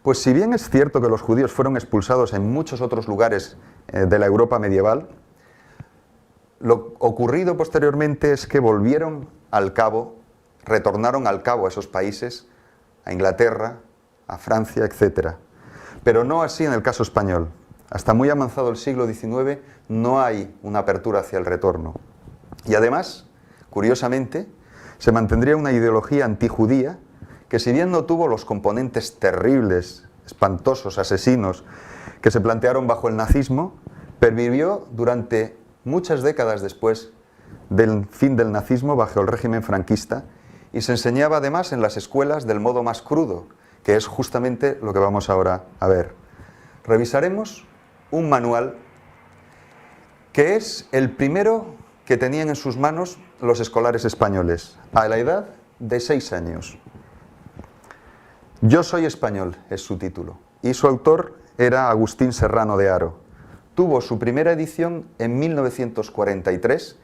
Pues si bien es cierto que los judíos fueron expulsados en muchos otros lugares eh, de la Europa medieval. Lo ocurrido posteriormente es que volvieron al cabo, retornaron al cabo a esos países, a Inglaterra, a Francia, etcétera. Pero no así en el caso español. Hasta muy avanzado el siglo diecinueve no hay una apertura hacia el retorno. Y además, curiosamente, se mantendría una ideología antijudía que, si bien no tuvo los componentes terribles, espantosos, asesinos que se plantearon bajo el nazismo, pervivió durante muchas décadas después del fin del nazismo bajo el régimen franquista y se enseñaba además en las escuelas del modo más crudo, que es justamente lo que vamos ahora a ver. Revisaremos un manual que es el primero que tenían en sus manos los escolares españoles, a la edad de seis años. Yo soy español es su título, y su autor era Agustín Serrano de Haro. Tuvo su primera edición en mil novecientos cuarenta y tres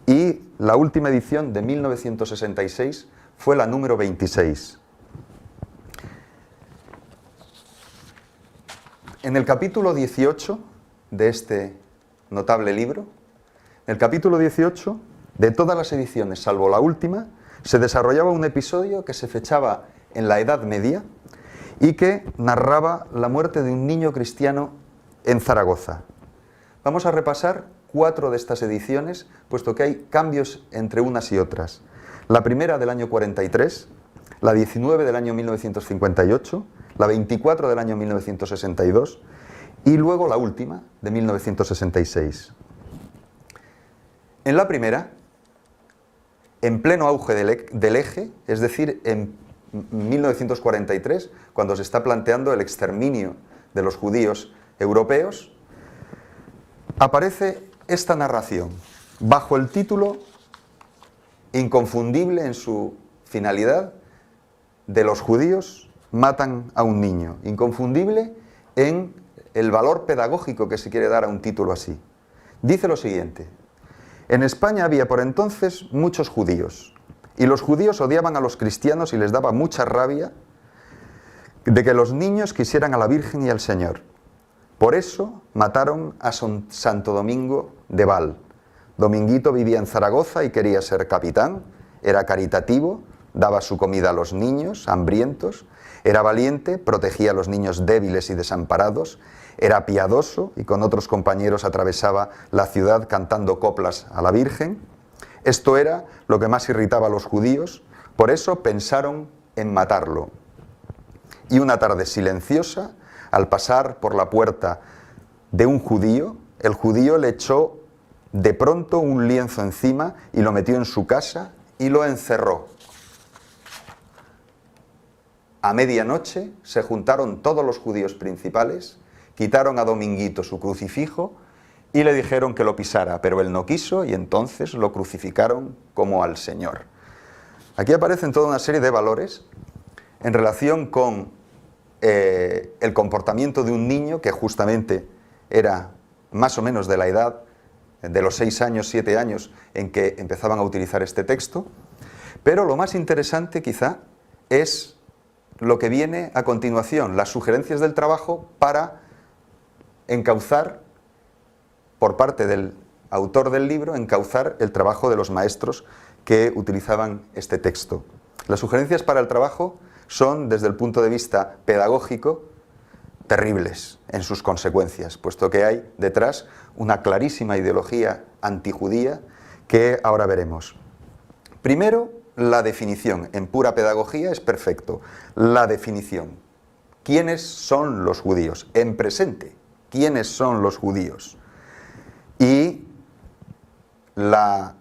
y la última edición, de mil novecientos sesenta y seis, fue la número veintiséis. En el capítulo dieciocho de este notable libro, en el capítulo dieciocho, de todas las ediciones, salvo la última, se desarrollaba un episodio que se fechaba en la Edad Media y que narraba la muerte de un niño cristiano en Zaragoza. Vamos a repasar cuatro de estas ediciones, puesto que hay cambios entre unas y otras. La primera, del año cuarenta y tres, la diecinueve, del año mil novecientos cincuenta y ocho, la veinticuatro, del año mil novecientos sesenta y dos, y luego la última, de mil novecientos sesenta y seis. En la primera, en pleno auge del, e- del eje, es decir, en mil novecientos cuarenta y tres, cuando se está planteando el exterminio de los judíos europeos, aparece esta narración, bajo el título, inconfundible en su finalidad, de los judíos matan a un niño, inconfundible en el valor pedagógico que se quiere dar a un título así. Dice lo siguiente: "En España había por entonces muchos judíos, y los judíos odiaban a los cristianos y les daba mucha rabia de que los niños quisieran a la Virgen y al Señor. Por eso mataron a Son- Santo Domingo de Val. Dominguito vivía en Zaragoza y quería ser capitán. Era caritativo, daba su comida a los niños hambrientos. Era valiente, protegía a los niños débiles y desamparados. Era piadoso y con otros compañeros atravesaba la ciudad cantando coplas a la Virgen. Esto era lo que más irritaba a los judíos, por eso pensaron en matarlo. Y una tarde silenciosa, al pasar por la puerta de un judío, el judío le echó de pronto un lienzo encima y lo metió en su casa y lo encerró. A medianoche se juntaron todos los judíos principales, quitaron a Dominguito su crucifijo y le dijeron que lo pisara, pero él no quiso y entonces lo crucificaron como al Señor". Aquí aparecen toda una serie de valores en relación con, eh, el comportamiento de un niño que justamente era más o menos de la edad de los seis años, siete años, en que empezaban a utilizar este texto. Pero lo más interesante, quizá, es lo que viene a continuación, las sugerencias del trabajo para encauzar, por parte del autor del libro, encauzar el trabajo de los maestros que utilizaban este texto. Las sugerencias para el trabajo son, desde el punto de vista pedagógico, terribles en sus consecuencias, puesto que hay detrás una clarísima ideología antijudía que ahora veremos. Primero, la definición. En pura pedagogía es perfecto. La definición. ¿Quiénes son los judíos? En presente, ¿quiénes son los judíos? Y la,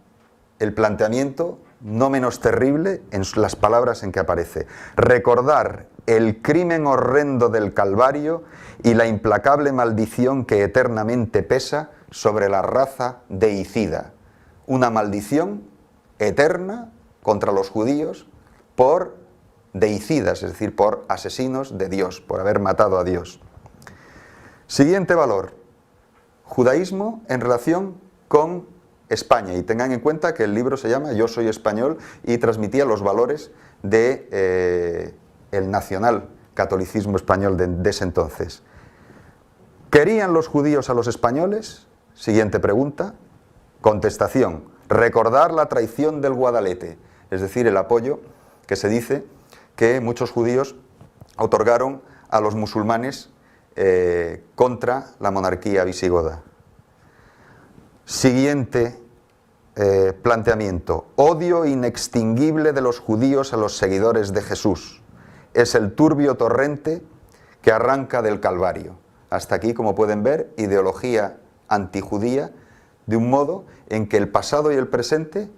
el planteamiento no menos terrible en s- las palabras en que aparece. Recordar el crimen horrendo del Calvario y la implacable maldición que eternamente pesa sobre la raza deicida. Una maldición eterna contra los judíos por deicidas, es decir, por asesinos de Dios, por haber matado a Dios. Siguiente valor: judaísmo en relación con España. Y tengan en cuenta que el libro se llama Yo soy español y transmitía los valores de, eh, el nacional catolicismo español de, de ese entonces. ¿Querían los judíos a los españoles? Siguiente pregunta. Contestación: recordar la traición del Guadalete, es decir, el apoyo que se dice que muchos judíos otorgaron a los musulmanes, eh, contra la monarquía visigoda. Siguiente, eh, planteamiento: odio inextinguible de los judíos a los seguidores de Jesús. Es el turbio torrente que arranca del Calvario. Hasta aquí, como pueden ver, ideología antijudía, de un modo en que el pasado y el presente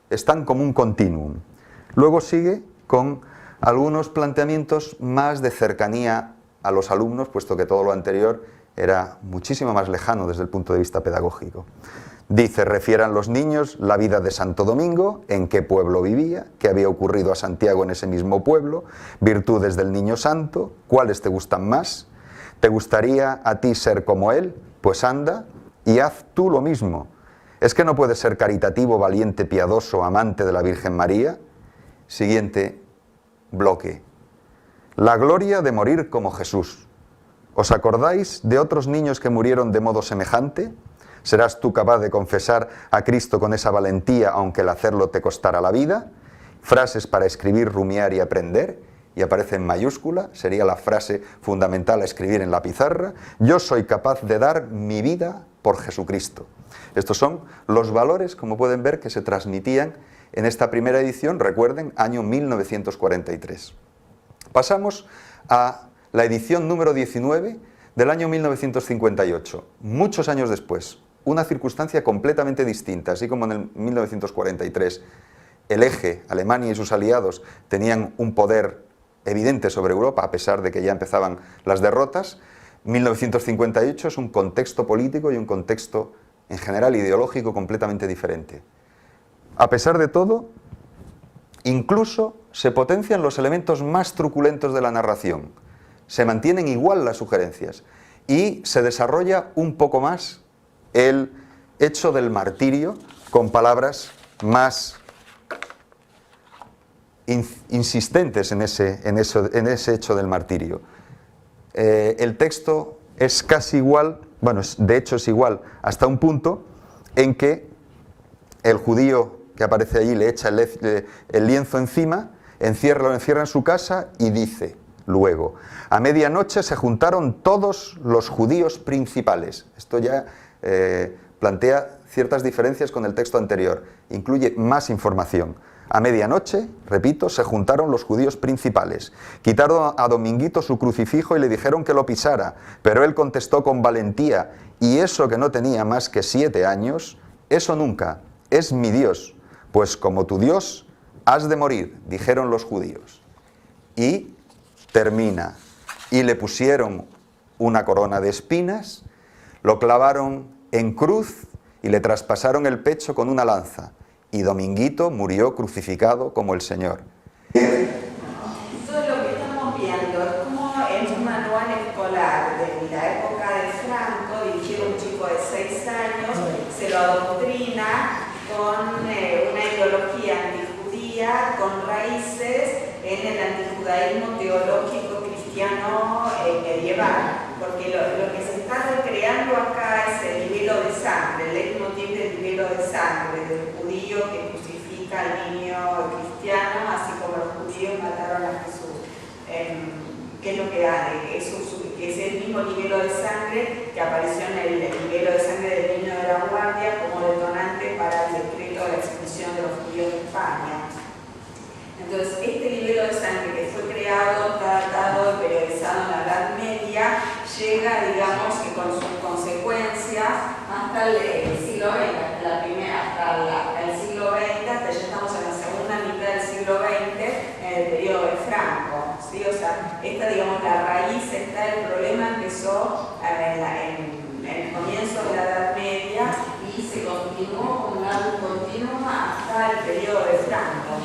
están como un continuum. Luego sigue con algunos planteamientos más de cercanía a los alumnos, puesto que todo lo anterior era muchísimo más lejano desde el punto de vista pedagógico. Dice: refieran los niños la vida de Santo Domingo, en qué pueblo vivía, qué había ocurrido a Santiago en ese mismo pueblo, virtudes del niño santo, cuáles te gustan más, te gustaría a ti ser como él, pues anda y haz tú lo mismo. ¿Es que no puedes ser caritativo, valiente, piadoso, amante de la Virgen María? Siguiente bloque. La gloria de morir como Jesús. ¿Os acordáis de otros niños que murieron de modo semejante? ¿Serás tú capaz de confesar a Cristo con esa valentía, aunque el hacerlo te costara la vida? Frases para escribir, rumiar y aprender. Y aparece en mayúscula, sería la frase fundamental a escribir en la pizarra: yo soy capaz de dar mi vida por Jesucristo. Estos son los valores, como pueden ver, que se transmitían en esta primera edición, recuerden, año mil novecientos cuarenta y tres. Pasamos a la edición número diecinueve del año mil novecientos cincuenta y ocho, muchos años después, una circunstancia completamente distinta. Así como en el mil novecientos cuarenta y tres el eje, Alemania y sus aliados, tenían un poder evidente sobre Europa, a pesar de que ya empezaban las derrotas, mil novecientos cincuenta y ocho es un contexto político y un contexto, en general, ideológico completamente diferente. A pesar de todo, incluso se potencian los elementos más truculentos de la narración. Se mantienen igual las sugerencias y se desarrolla un poco más el hecho del martirio con palabras más in-, insistentes en ese, en eso, en ese hecho del martirio. Eh, el texto es casi igual, bueno, es, de hecho es igual hasta un punto en que el judío que aparece allí le echa el lez-, le-, el lienzo encima, encierra, lo encierra en su casa y dice luego: a medianoche se juntaron todos los judíos principales. Esto ya, eh, plantea ciertas diferencias con el texto anterior. Incluye más información. A medianoche, repito, se juntaron los judíos principales. Quitaron a Dominguito su crucifijo y le dijeron que lo pisara, pero él contestó con valentía: y eso que no tenía más que siete años, eso nunca, es mi Dios, pues como tu Dios has de morir, dijeron los judíos. Y termina: y le pusieron una corona de espinas, lo clavaron en cruz y le traspasaron el pecho con una lanza, y Dominguito murió crucificado como el Señor. Todo lo que estamos viendo es como en un manual escolar de la época de Franco, dirigido a un chico de seis años, se lo adoctrina con, eh, una ideología antijudía, con raíces en el antijudaísmo teológico cristiano, eh, medieval, porque lo, lo que se está recreando acá es el libelo de sangre, el leitmotiv del libelo de sangre, del judío que crucifica al niño cristiano, así como los judíos mataron a Jesús. Em, ¿qué es lo que hace? Es, un, es el mismo libelo de sangre que apareció en el, el libelo de sangre del niño de la guardia como detonante para el decreto de la expulsión de los judíos de España. Entonces, este libelo de sangre que fue creado, tratado y periodizado en la Edad Media, llega, digamos, que con sus consecuencias hasta el, el siglo veinte, hasta la primera, hasta la, hasta el siglo veinte, hasta ya estamos en la segunda mitad del siglo veinte, en el periodo de Franco, ¿sí? O sea, esta, digamos, la raíz está, el problema empezó en la, en, en el comienzo de la Edad Media y se continuó como un continuum hasta el periodo de Franco.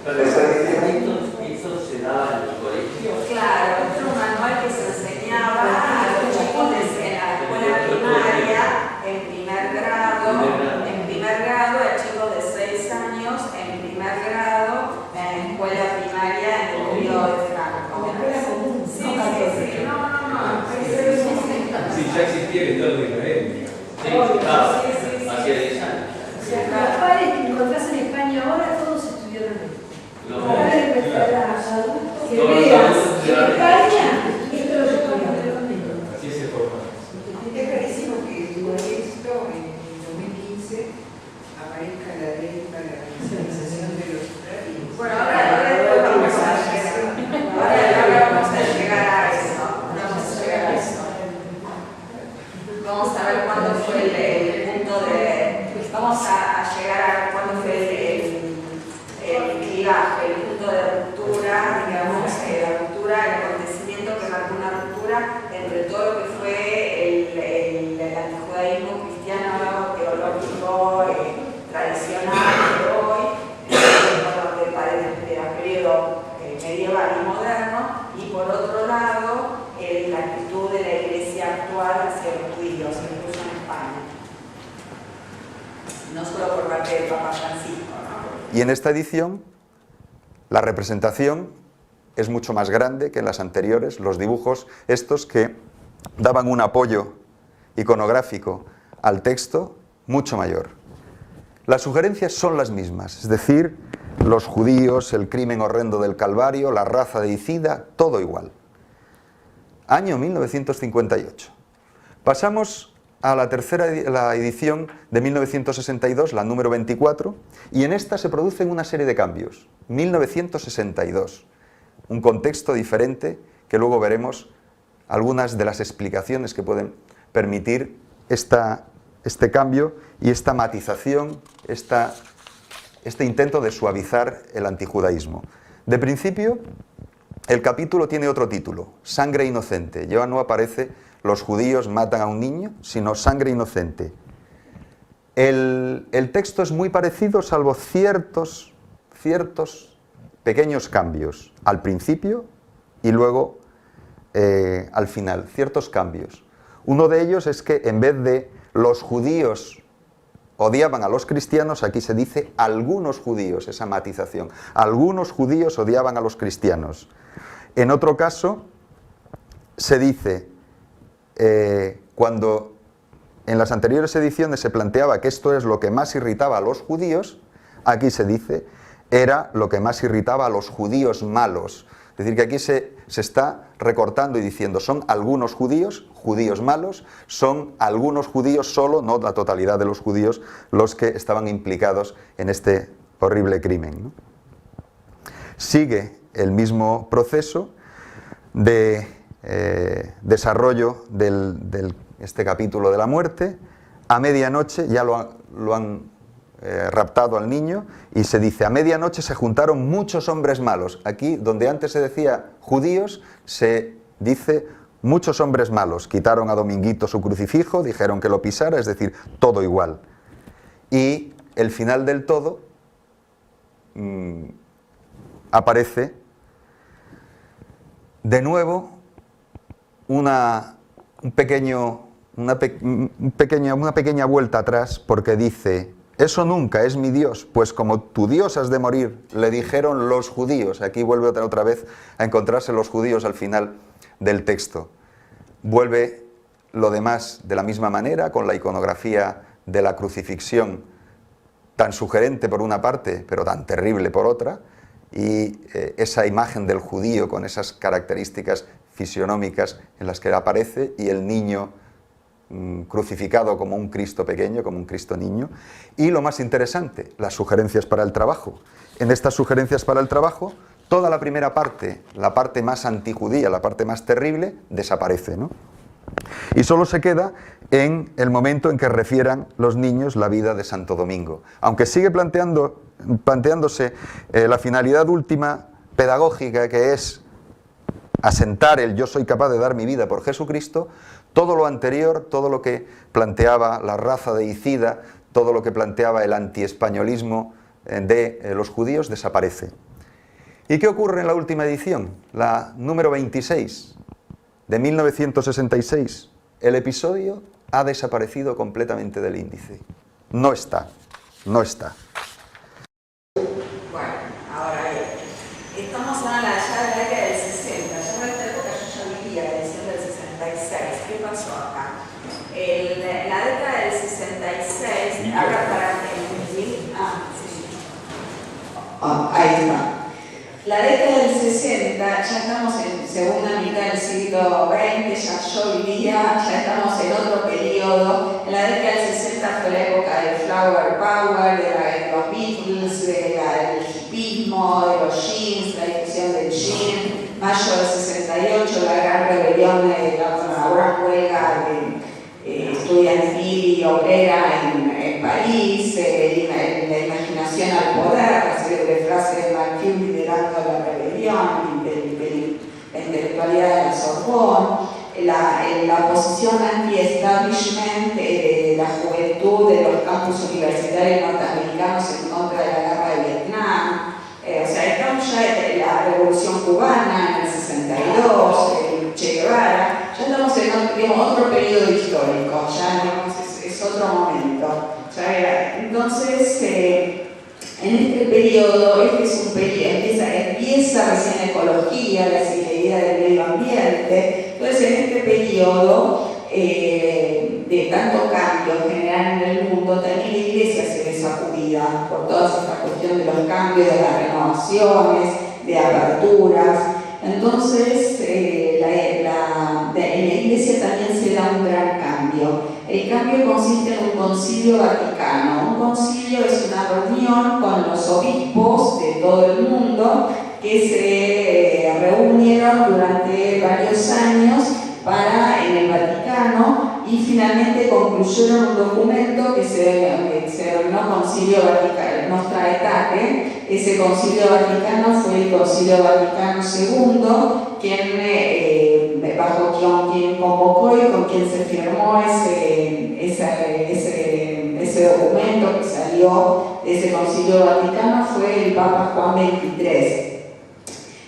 Pero estos textos se daban en los colegios. Claro, este era un manual que se enseñaba a los chicos de, en la escuela primaria, en primer grado, en primer grado, a chicos de seis años, en primer grado, en la escuela primaria, en el periodo de Franco. Sí, sí, sí, no, no, no, es Para empezar a, a, que veas, que calla, que te lo ponga. Así se forma. Es carísimo que el movimiento en el dos mil quince aparezca la ley para la nacionalización de los perros. Bueno, ahora, ahora después vamos a llegar, ahora, ahora vamos a llegar a eso, vamos a llegar a eso. Vamos a ver cuándo fue el, el punto de, vamos a, a llegar a ver cuándo fue el, el, el clivaje, el punto de ruptura, digamos, eh, la ruptura, el acontecimiento que marcó una ruptura entre todo lo que fue el, el, el antijudaísmo cristiano teológico, eh, tradicional de hoy, eh, bueno, del, del periodo, eh, medieval y moderno, y por otro lado, el, la actitud de la Iglesia actual hacia los judíos, incluso en España. No solo por parte del Papa Francisco, ¿no? Y en esta edición, la representación es mucho más grande que en las anteriores. Los dibujos, estos que daban un apoyo iconográfico al texto, mucho mayor. Las sugerencias son las mismas, es decir, los judíos, el crimen horrendo del Calvario, la raza deicida, todo igual. Año mil novecientos cincuenta y ocho. Pasamos a la tercera edi-, la edición de mil novecientos sesenta y dos, la número veinticuatro, y en esta se producen una serie de cambios. Mil novecientos sesenta y dos, un contexto diferente que luego veremos algunas de las explicaciones que pueden permitir esta, este cambio y esta matización, esta, este intento de suavizar el antijudaísmo. De principio, el capítulo tiene otro título, Sangre inocente. Ya no aparece "los judíos matan a un niño", sino "sangre inocente". El, el texto es muy parecido, salvo ciertos, ciertos pequeños cambios al principio y luego, eh, al final, ciertos cambios. Uno de ellos es que en vez de "los judíos odiaban a los cristianos", aquí se dice "algunos judíos", esa matización. "Algunos judíos odiaban a los cristianos". En otro caso, se dice, eh, cuando en las anteriores ediciones se planteaba que esto es lo que más irritaba a los judíos, aquí se dice, "era lo que más irritaba a los judíos malos". Es decir, que aquí se, se está recortando y diciendo, "son algunos judíos, judíos malos, son algunos judíos solo, no la totalidad de los judíos, los que estaban implicados en este horrible crimen", ¿no? Sigue el mismo proceso de, eh, desarrollo del, del, este capítulo de la muerte. A medianoche ya lo ha-, lo han, eh, raptado al niño y se dice, "A medianoche se juntaron muchos hombres malos". Aquí, donde antes se decía "judíos", se dice "muchos hombres malos". Quitaron a Dominguito su crucifijo, dijeron que lo pisara, es decir, todo igual. Y el final del todo, mm, aparece de nuevo una, un pequeño, una pe-, un pequeño, una pequeña vuelta atrás, porque dice, "Eso nunca, es mi Dios, pues como tu Dios has de morir", le dijeron los judíos. Aquí vuelve otra, otra vez a encontrarse los judíos al final del texto. Vuelve lo demás de la misma manera, con la iconografía de la crucifixión tan sugerente por una parte, pero tan terrible por otra, y, eh, esa imagen del judío con esas características fisionómicas en las que aparece, y el niño, mm, crucificado como un Cristo pequeño, como un Cristo niño. Y lo más interesante, las sugerencias para el trabajo. En estas sugerencias para el trabajo, toda la primera parte, la parte más antijudía, la parte más terrible, desaparece, ¿no? Y solo se queda en el momento en que refieran los niños la vida de Santo Domingo. Aunque sigue planteando, planteándose, eh, la finalidad última pedagógica, que es asentar el "yo soy capaz de dar mi vida por Jesucristo", todo lo anterior, todo lo que planteaba la raza deicida, todo lo que planteaba el antiespañolismo, eh, de, eh, los judíos desaparece. ¿Y qué ocurre en la última edición, la número veintiséis, de mil novecientos sesenta y seis? El episodio ha desaparecido completamente del índice. No está, no está. Bueno, ahora bien, estamos ahora ya en la década del sesenta, ya en esta época yo ya vivía la edición del sesenta y seis. ¿Qué pasó acá? El, la década del sesenta y seis, ahora para el, ah, sí. Ah, ahí está. sesenta, ya estamos en segunda mitad del siglo vente, ya llovia, ya estamos en otro periodo. En la década del sesenta fue la epoka del flower power, de, la, de los Beatles, de la, del hipismo, de los jeans, la difusion del jean. Mayo del sesenta i ocho, la gran rebelion de la, la gran huelga de, eh, estudiantil i obrera en, en Paris, eh, la, la imajinasion al poder, la celebre fraze de Marx liderando la rebelion, el, el, el, la intelektualidad de la Sorbonne, la, la pozision anti-establishment, eh, de la juventut de los kampus universitarios norteamerikanos en kontra de la gerra de Vietnam. Eh, o sea, estamos ya en la revolusion kubana en el sesenta i dos, el Che Guevara, ya estamos en otro, digamos, otro periodo istoriko, ya, digamos, es, es otro momento. Ya era. Entonces, eh, en este periodo, este es un periodo, empieza, empieza recién la ekolojia, la, la idea del medio ambiente. Entonces, en este periodo, eh, de tanto kambio general en el mundo, tambien la iglesia se ve sakudida por toda esta kuestion de los kambios, de las renovasiones, de aperturas. Entonses, eh, la, la, de, en la iglesia tambien se da un gran kambio. El kambio konsiste en un Konsilio Vatikano. Un konsilio es una reunion kon los obispos de todo el mundo ke se, eh, reunieron durante varios anyos para, en el Vatikano, i finalmente konkluyeron un dokumento ke se, ke se denomino Konsilio Vatika-, Nostra Aetate. Ese Konsilio Vatikano fue el Konsilio Vatikano segundo, kien, eh, baho kien, kien konvoko i kon kien se firmo ese, ese, ese, ese dokumento ke salio de ese Konsilio Vatikano fue el Papa Juan ventitres.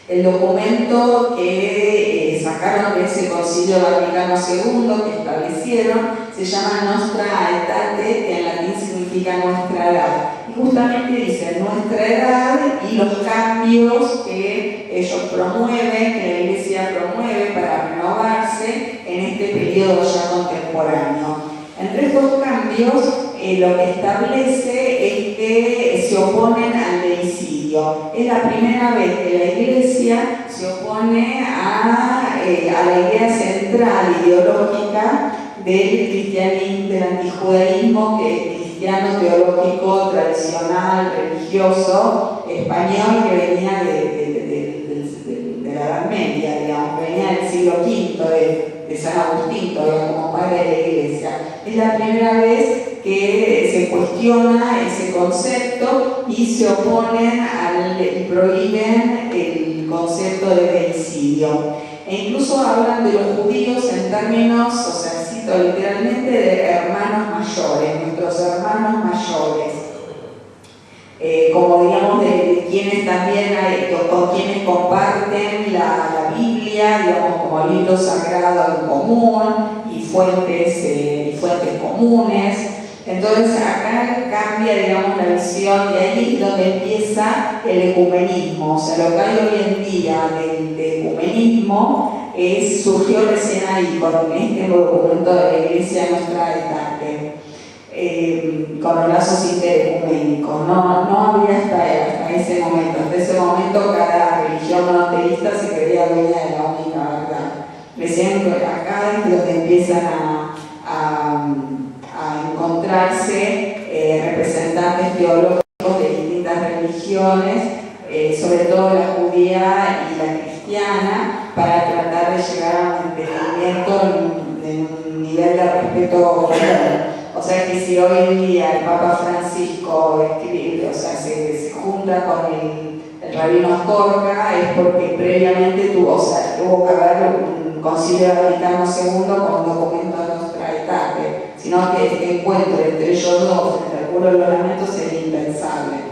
El dokumento ke, eh, sakaron de ese Konsilio Vatikano segundo ke establesieron se yama Nostra Aetate, ke en latin signifika Nuestra Edad. I justamente dize Nuestra Edad i los kambios ke eyos promueven, ke la iglesia promueve para renovarse en este periodo ya kontemporaneo. Entre estos kambios, eh, lo ke establese es ke se oponen al deicidio. Es la primera vez ke la iglesia se opone a, eh, a la idea sentral ideolojika del kristianis-, del antijudaizmo, ke es kristiano teolojiko, tradisional, religiozo, espanyol, ke venia de, de, de, de, de, de la Edad Media, digamos, ke venia del siglo kinto, de, de San Agustin, todavia komo padre de la iglesia. Es la primera vez ke se kuestiona ese konsepto i se oponen al, i proiven el konsepto de deicidio. E inkluso avlan de los djudios en terminos, o sea, sito literalmente, de ermanos mayores, nuestros ermanos mayores. Eh, komo, digamoz, de, de kienes tambien ay, kon, kon kienes konparten la, la Biblia, digamoz, komo livro sagrado en komun i fuentes, eh, i fuentes komunes. Entonses, aka kambia, digamoz, la vizion, i ayi es donde empiesa el ekumenizmo. O sea, lo ke ay oy en dia del, del ekumenizmo es, surjio resien ayi, kon este dokumento de la Iglesia Nostra Aetate, eh, kon los lazos interekumenikos. No, no avia asta, asta ese momento. Asta ese momento, kada relijion monoteista se kreia duenya de la unika verdad. Resien aka es donde empiezan a, a, a enkontrarse, eh, reprezentantes teolojikos de distintas religiones, eh, sovre todo la djudia i la kristiana, para tratar de yegar a un entendimiento en un, en un nivel de respeto komun. O sea ke si oy en dia el Papa Francisco eskri-, o sea, se, se djunta kon el el rabino Astorga, es porke previamente tuvo, o sea, tuvo ke aver un Konsilio Vatikano segundo kon un dokumento de Nostra Aetate, sino ke este enkuentro entre eyos dos, entre el Muro de los Lamentos, seria impensavle.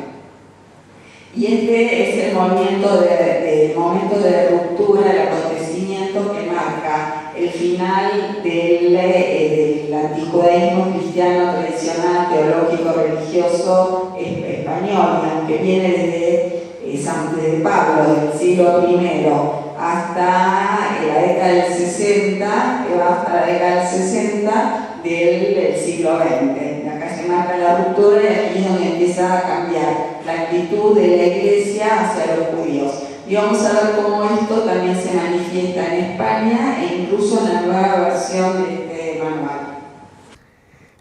I este es el momento de, de, el momento de ruptura, el akontesimiento ke marka el final del, eh, del antijudaizmo kristiano tradisional, teolojiko, religiozo es-, espanyol, i aunke viene desde, eh, San, desde Pablo, del siglo primero, asta, eh, la dekada del sesenta, ke va asta la dekada del sesenta del, del siglo vente. Aka se marka la ruptura i aki es donde empiesa a kambiar la aktitud de la Iglesia asia los djudios. Y vamos a ver cómo esto también se manifiesta en España e incluso en la nueva versión de este manual.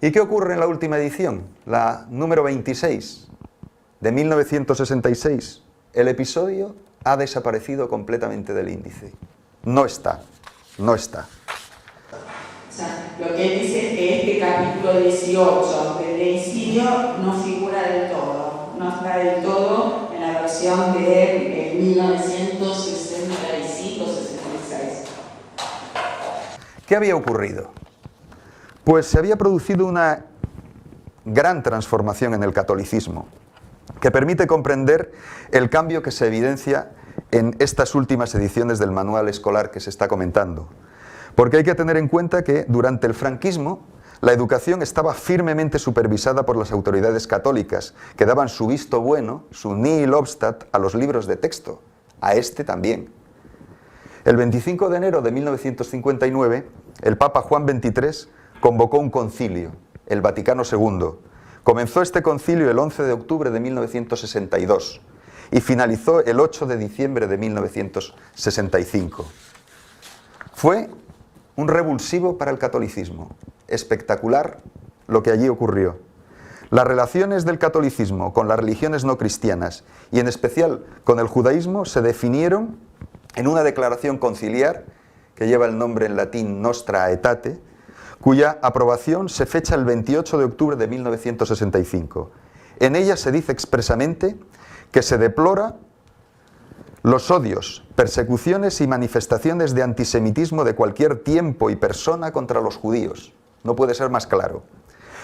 ¿Y qué ocurre en la última edición, la número veintiséis, de mil novecientos sesenta y seis? El episodio ha desaparecido completamente del índice. No está, no está. O sea, lo que él dice es que este capítulo dieciocho del deicidio no figura del todo, no está del todo en la versión de, eh, mil novecientos sesenta y cinco, sesenta y seis. ¿Qué había ocurrido? Pues se había producido una gran transformación en el catolicismo, que permite comprender el cambio que se evidencia en estas últimas ediciones del manual escolar que se está comentando. Porque hay que tener en cuenta que durante el franquismo la educación estaba firmemente supervisada por las autoridades católicas, que daban su visto bueno, su nihil obstat, a los libros de texto, a este también. El veinticinco de enero de mil novecientos cincuenta y nueve, el Papa Juan veintitrés convocó un concilio, el Vaticano segundo. Comenzó este concilio el once de octubre de mil novecientos sesenta y dos y finalizó el ocho de diciembre de mil novecientos sesenta y cinco. Fue un revulsivo para el catolicismo. Espectacular lo que allí ocurrió. Las relaciones del catolicismo con las religiones no cristianas, y en especial con el judaísmo, se definieron en una declaración conciliar que lleva el nombre en latín Nostra Aetate, cuya aprobación se fecha el veintiocho de octubre de mil novecientos sesenta y cinco. En ella se dice expresamente que se deplora los odios, persecuciones y manifestaciones de antisemitismo de cualquier tiempo y persona contra los judíos. No puede ser más claro.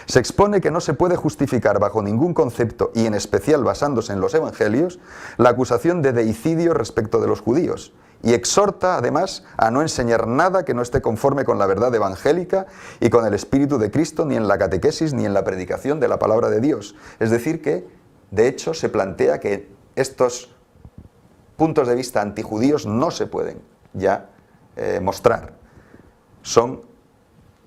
Se expone que no se puede justificar bajo ningún concepto, y en especial basándose en los evangelios, la acusación de deicidio respecto de los judíos, y exhorta, además, a no enseñar nada que no esté conforme con la verdad evangélica y con el espíritu de Cristo, ni en la catequesis, ni en la predicación de la palabra de Dios. Es decir, que, de hecho, se plantea que estos puntos de vista antijudíos no se pueden ya, eh, mostrar. Son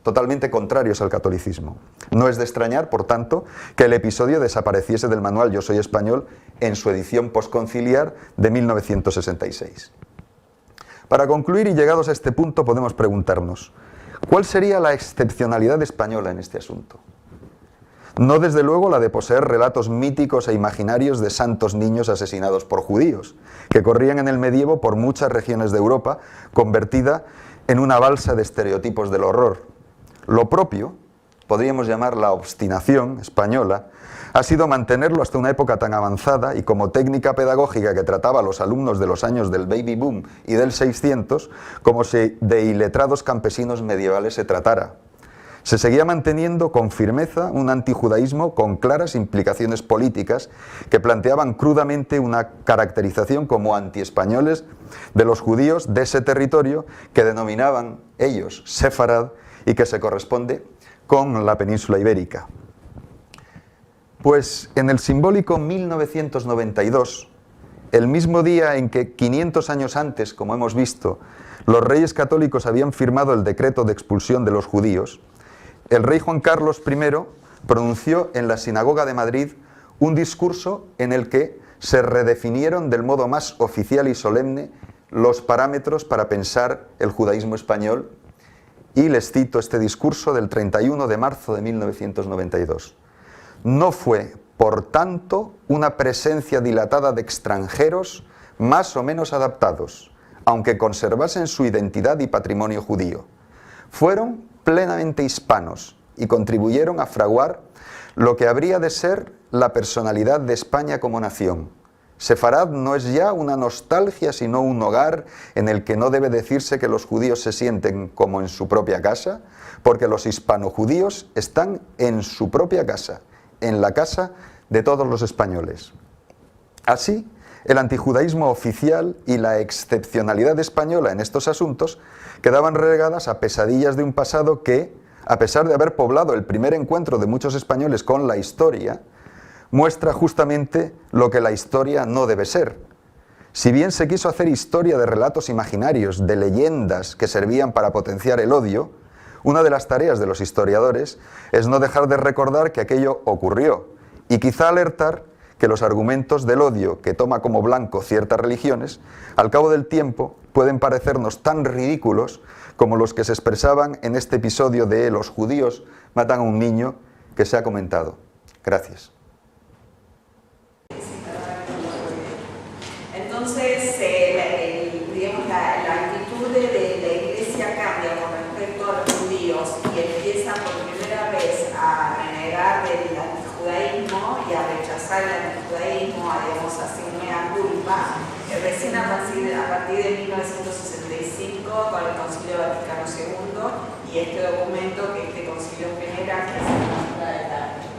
totalmente contrarios al catolicismo. No es de extrañar, por tanto, que el episodio desapareciese del manual Yo soy español en su edición posconciliar de mil novecientos sesenta y seis. Para concluir, y llegados a este punto, podemos preguntarnos, ¿cuál sería la excepcionalidad española en este asunto? No, desde luego, la de poseer relatos míticos e imaginarios de santos niños asesinados por judíos, que corrían en el medievo por muchas regiones de Europa, convertida en una balsa de estereotipos del horror. Lo propio, podríamos llamar la obstinación española, ha sido mantenerlo hasta una época tan avanzada y como técnica pedagógica que trataba a los alumnos de los años del baby boom y del seiscientos, como si de iletrados campesinos medievales se tratara. Se seguía manteniendo con firmeza un antijudaísmo con claras implicaciones políticas que planteaban crudamente una caracterización como antiespañoles de los judíos de ese territorio que denominaban ellos sefarad y que se corresponde con la península ibérica. Pues en el simbólico mil novecientos noventa y dos, el mismo día en que, quinientos años antes, como hemos visto, los reyes católicos habían firmado el decreto de expulsión de los judíos, el rey Juan Carlos primero pronunció en la sinagoga de Madrid un discurso en el que se redefinieron del modo más oficial y solemne los parámetros para pensar el judaísmo español, y les cito este discurso del treinta y uno de marzo de mil novecientos noventa y dos. No fue, por tanto, una presencia dilatada de extranjeros más o menos adaptados, aunque conservasen su identidad y patrimonio judío. Fueron plenamente hispanos y contribuyeron a fraguar lo que habría de ser la personalidad de España como nación. Sefarad no es ya una nostalgia, sino un hogar en el que no debe decirse que los judíos se sienten como en su propia casa, porque los hispanojudíos están en su propia casa, en la casa de todos los españoles. Así, el antijudaísmo oficial y la excepcionalidad española en estos asuntos quedaban relegadas a pesadillas de un pasado que, a pesar de haber poblado el primer encuentro de muchos españoles con la historia, muestra justamente lo que la historia no debe ser. Si bien se quiso hacer historia de relatos imaginarios, de leyendas que servían para potenciar el odio, una de las tareas de los historiadores es no dejar de recordar que aquello ocurrió y quizá alertar Que los argumentos del odio que toma como blanco ciertas religiones, al cabo del tiempo, pueden parecernos tan ridículos como los que se expresaban en este episodio de Los judíos matan a un niño que se ha comentado. Gracias. Entonces, eh, la, el, digamos, la, la actitud de, de la iglesia cambia con respecto a los judíos y empieza por primera vez a renegar del judaísmo y a rechazar el judaísmo, a, digamos, hacer un mea culpa, eh, recién a partir, a partir de mil novecientos sesenta y cinco con el Concilio Vaticano segundo y este documento que este concilio genera, que es el Concilio de Lateran.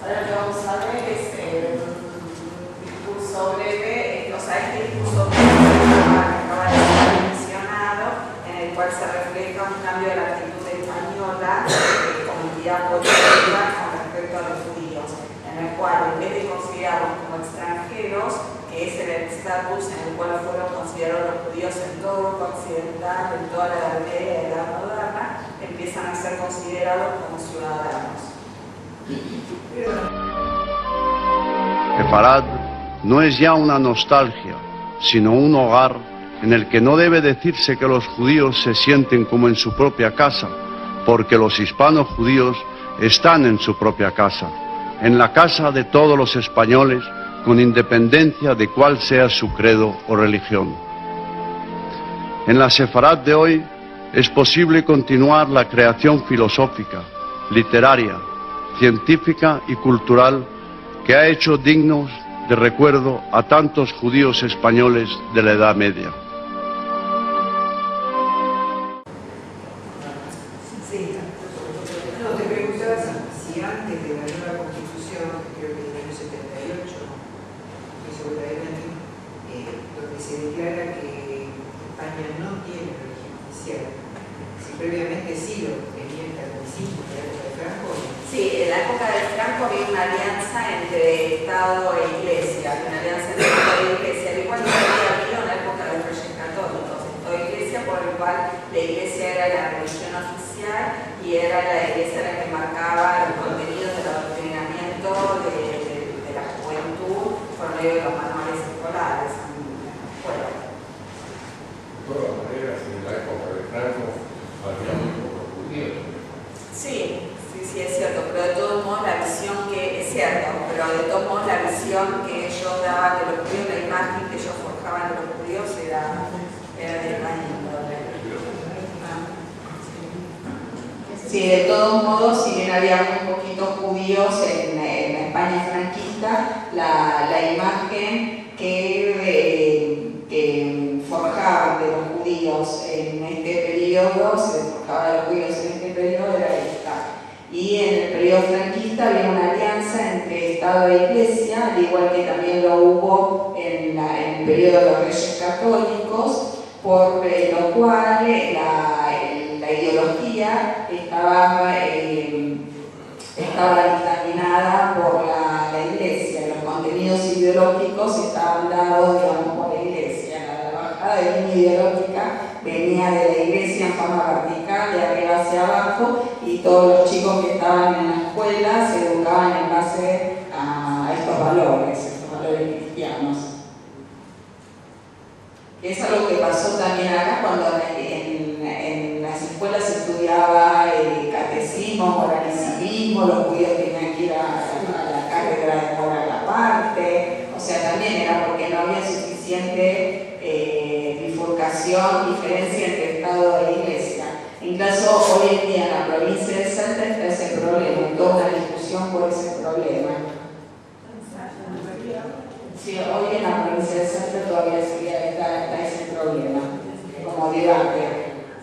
Ahora lo que vamos a ver es, eh, un discurso breve, eh, o sea, este discurso breve que acaba, que acaba de ser mencionado, en el cual se refleja un cambio de la actitud española, eh, como entidad política con respecto a los judíos, en el cual, en vez de considerarlos como extranjeros, que es el estatus en el cual fueron considerados los judíos en toda Europa occidental, en toda la Edad Media y Edad Moderna, empiezan a ser considerados como ciudadanos. Sefarad no es ya una nostalgia, sino un hogar en el que no debe decirse que los judíos se sienten como en su propia casa, porque los hispano-judíos están en su propia casa, en la casa de todos los españoles, con independencia de cuál sea su credo o religión. En la Sefarad de hoy, es posible continuar la creación filosófica, literaria, científica y cultural que ha hecho dignos de recuerdo a tantos judíos españoles de la Edad Media. Sí, no, te preguntaba si, si antes de la nueva Constitución, creo que en el año setenta y ocho, no estoy segura del año, eh, donde se declara que España no tiene religión oficial. Si previamente sí lo tenía el catolicismo en la época de Franco, ¿no? Sí, en la época de Franco había una alianza entre Estado e Iglesia, una alianza entre Estado e Iglesia, al igual que había, había una época de los Reyes Católicos, Estado e Iglesia, por el cual la Iglesia era la religión oficial y era la Iglesia la que marcaba los contenidos del adoctrinamiento de, de, de la juventud por medio de los manuales escolares en la escuela. De todas maneras, en la época de Franco había muy pocos judíos en España. Sí, sí, sí, es cierto, pero de todos modos la visión que, es cierto, pero de todos modos la visión que ellos daban de los judíos, la imagen que ellos forjaban de los judíos era, era de otra índole. Ah, sí. Sí, de todos modos, si bien había muy poquitos judíos en, en la España franquista, la, la imagen que, eh, que forjaban de los judíos en este periodo, se forjaba de los judíos en este periodo, era esta. Y en el periodo franquista había una alianza entre Estado e Iglesia, al igual que también lo hubo en la, en el periodo de los Reyes Católicos, por, eh, lo cual, eh, la, la ideología estaba, eh, estaba dictaminada por la, la Iglesia, los contenidos ideológicos estaban dados, digamos, por la Iglesia. La, la bajada de línea ideológica venía de la Iglesia en forma vertical, de arriba hacia abajo, y todos los chicos que estaban en la escuela se educaban en base a, a estos valores, estos valores cristianos. Es algo que pasó también acá cuando en, en las escuelas se estudiaba, eh, catecismo, moral y civismo, los judíos tenían que ir a, a la cátedra de moral aparte, o sea, también era porque no había suficiente, eh, bifurcación, diferencia entre Estado e Iglesia. Incluso hoy en día en la provincia de Salta está ese problema, hay toda una discusión por ese problema. Sí, hoy en la provincia de Salta todavía sigue, está, está ese problema, como debate,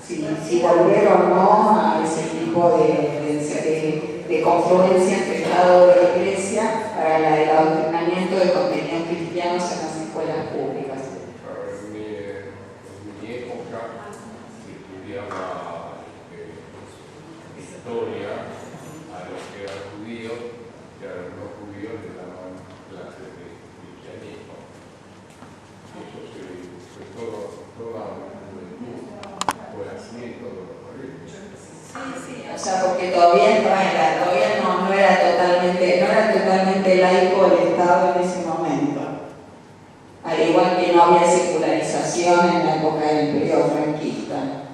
si, si volver o no a ese tipo de, de, de, de confluencia entre Estado e Iglesia para la, el adoctrinamiento de contenidos cristianos en las escuelas públicas. En mi, en mi epoka se estudiava, este, istoria a los ke eran djudios, ke a los no djudios le davan klase de kristianizmo. Esto se, fue todo, toda una djuventud fue así en todos los koledjios. Sí, sí, o sea, porque todavía estaba en la, todavía no, no era totalmente, no era totalmente laico el Estado en ese momento. Al igual que no había secularización en la época del imperio franquista.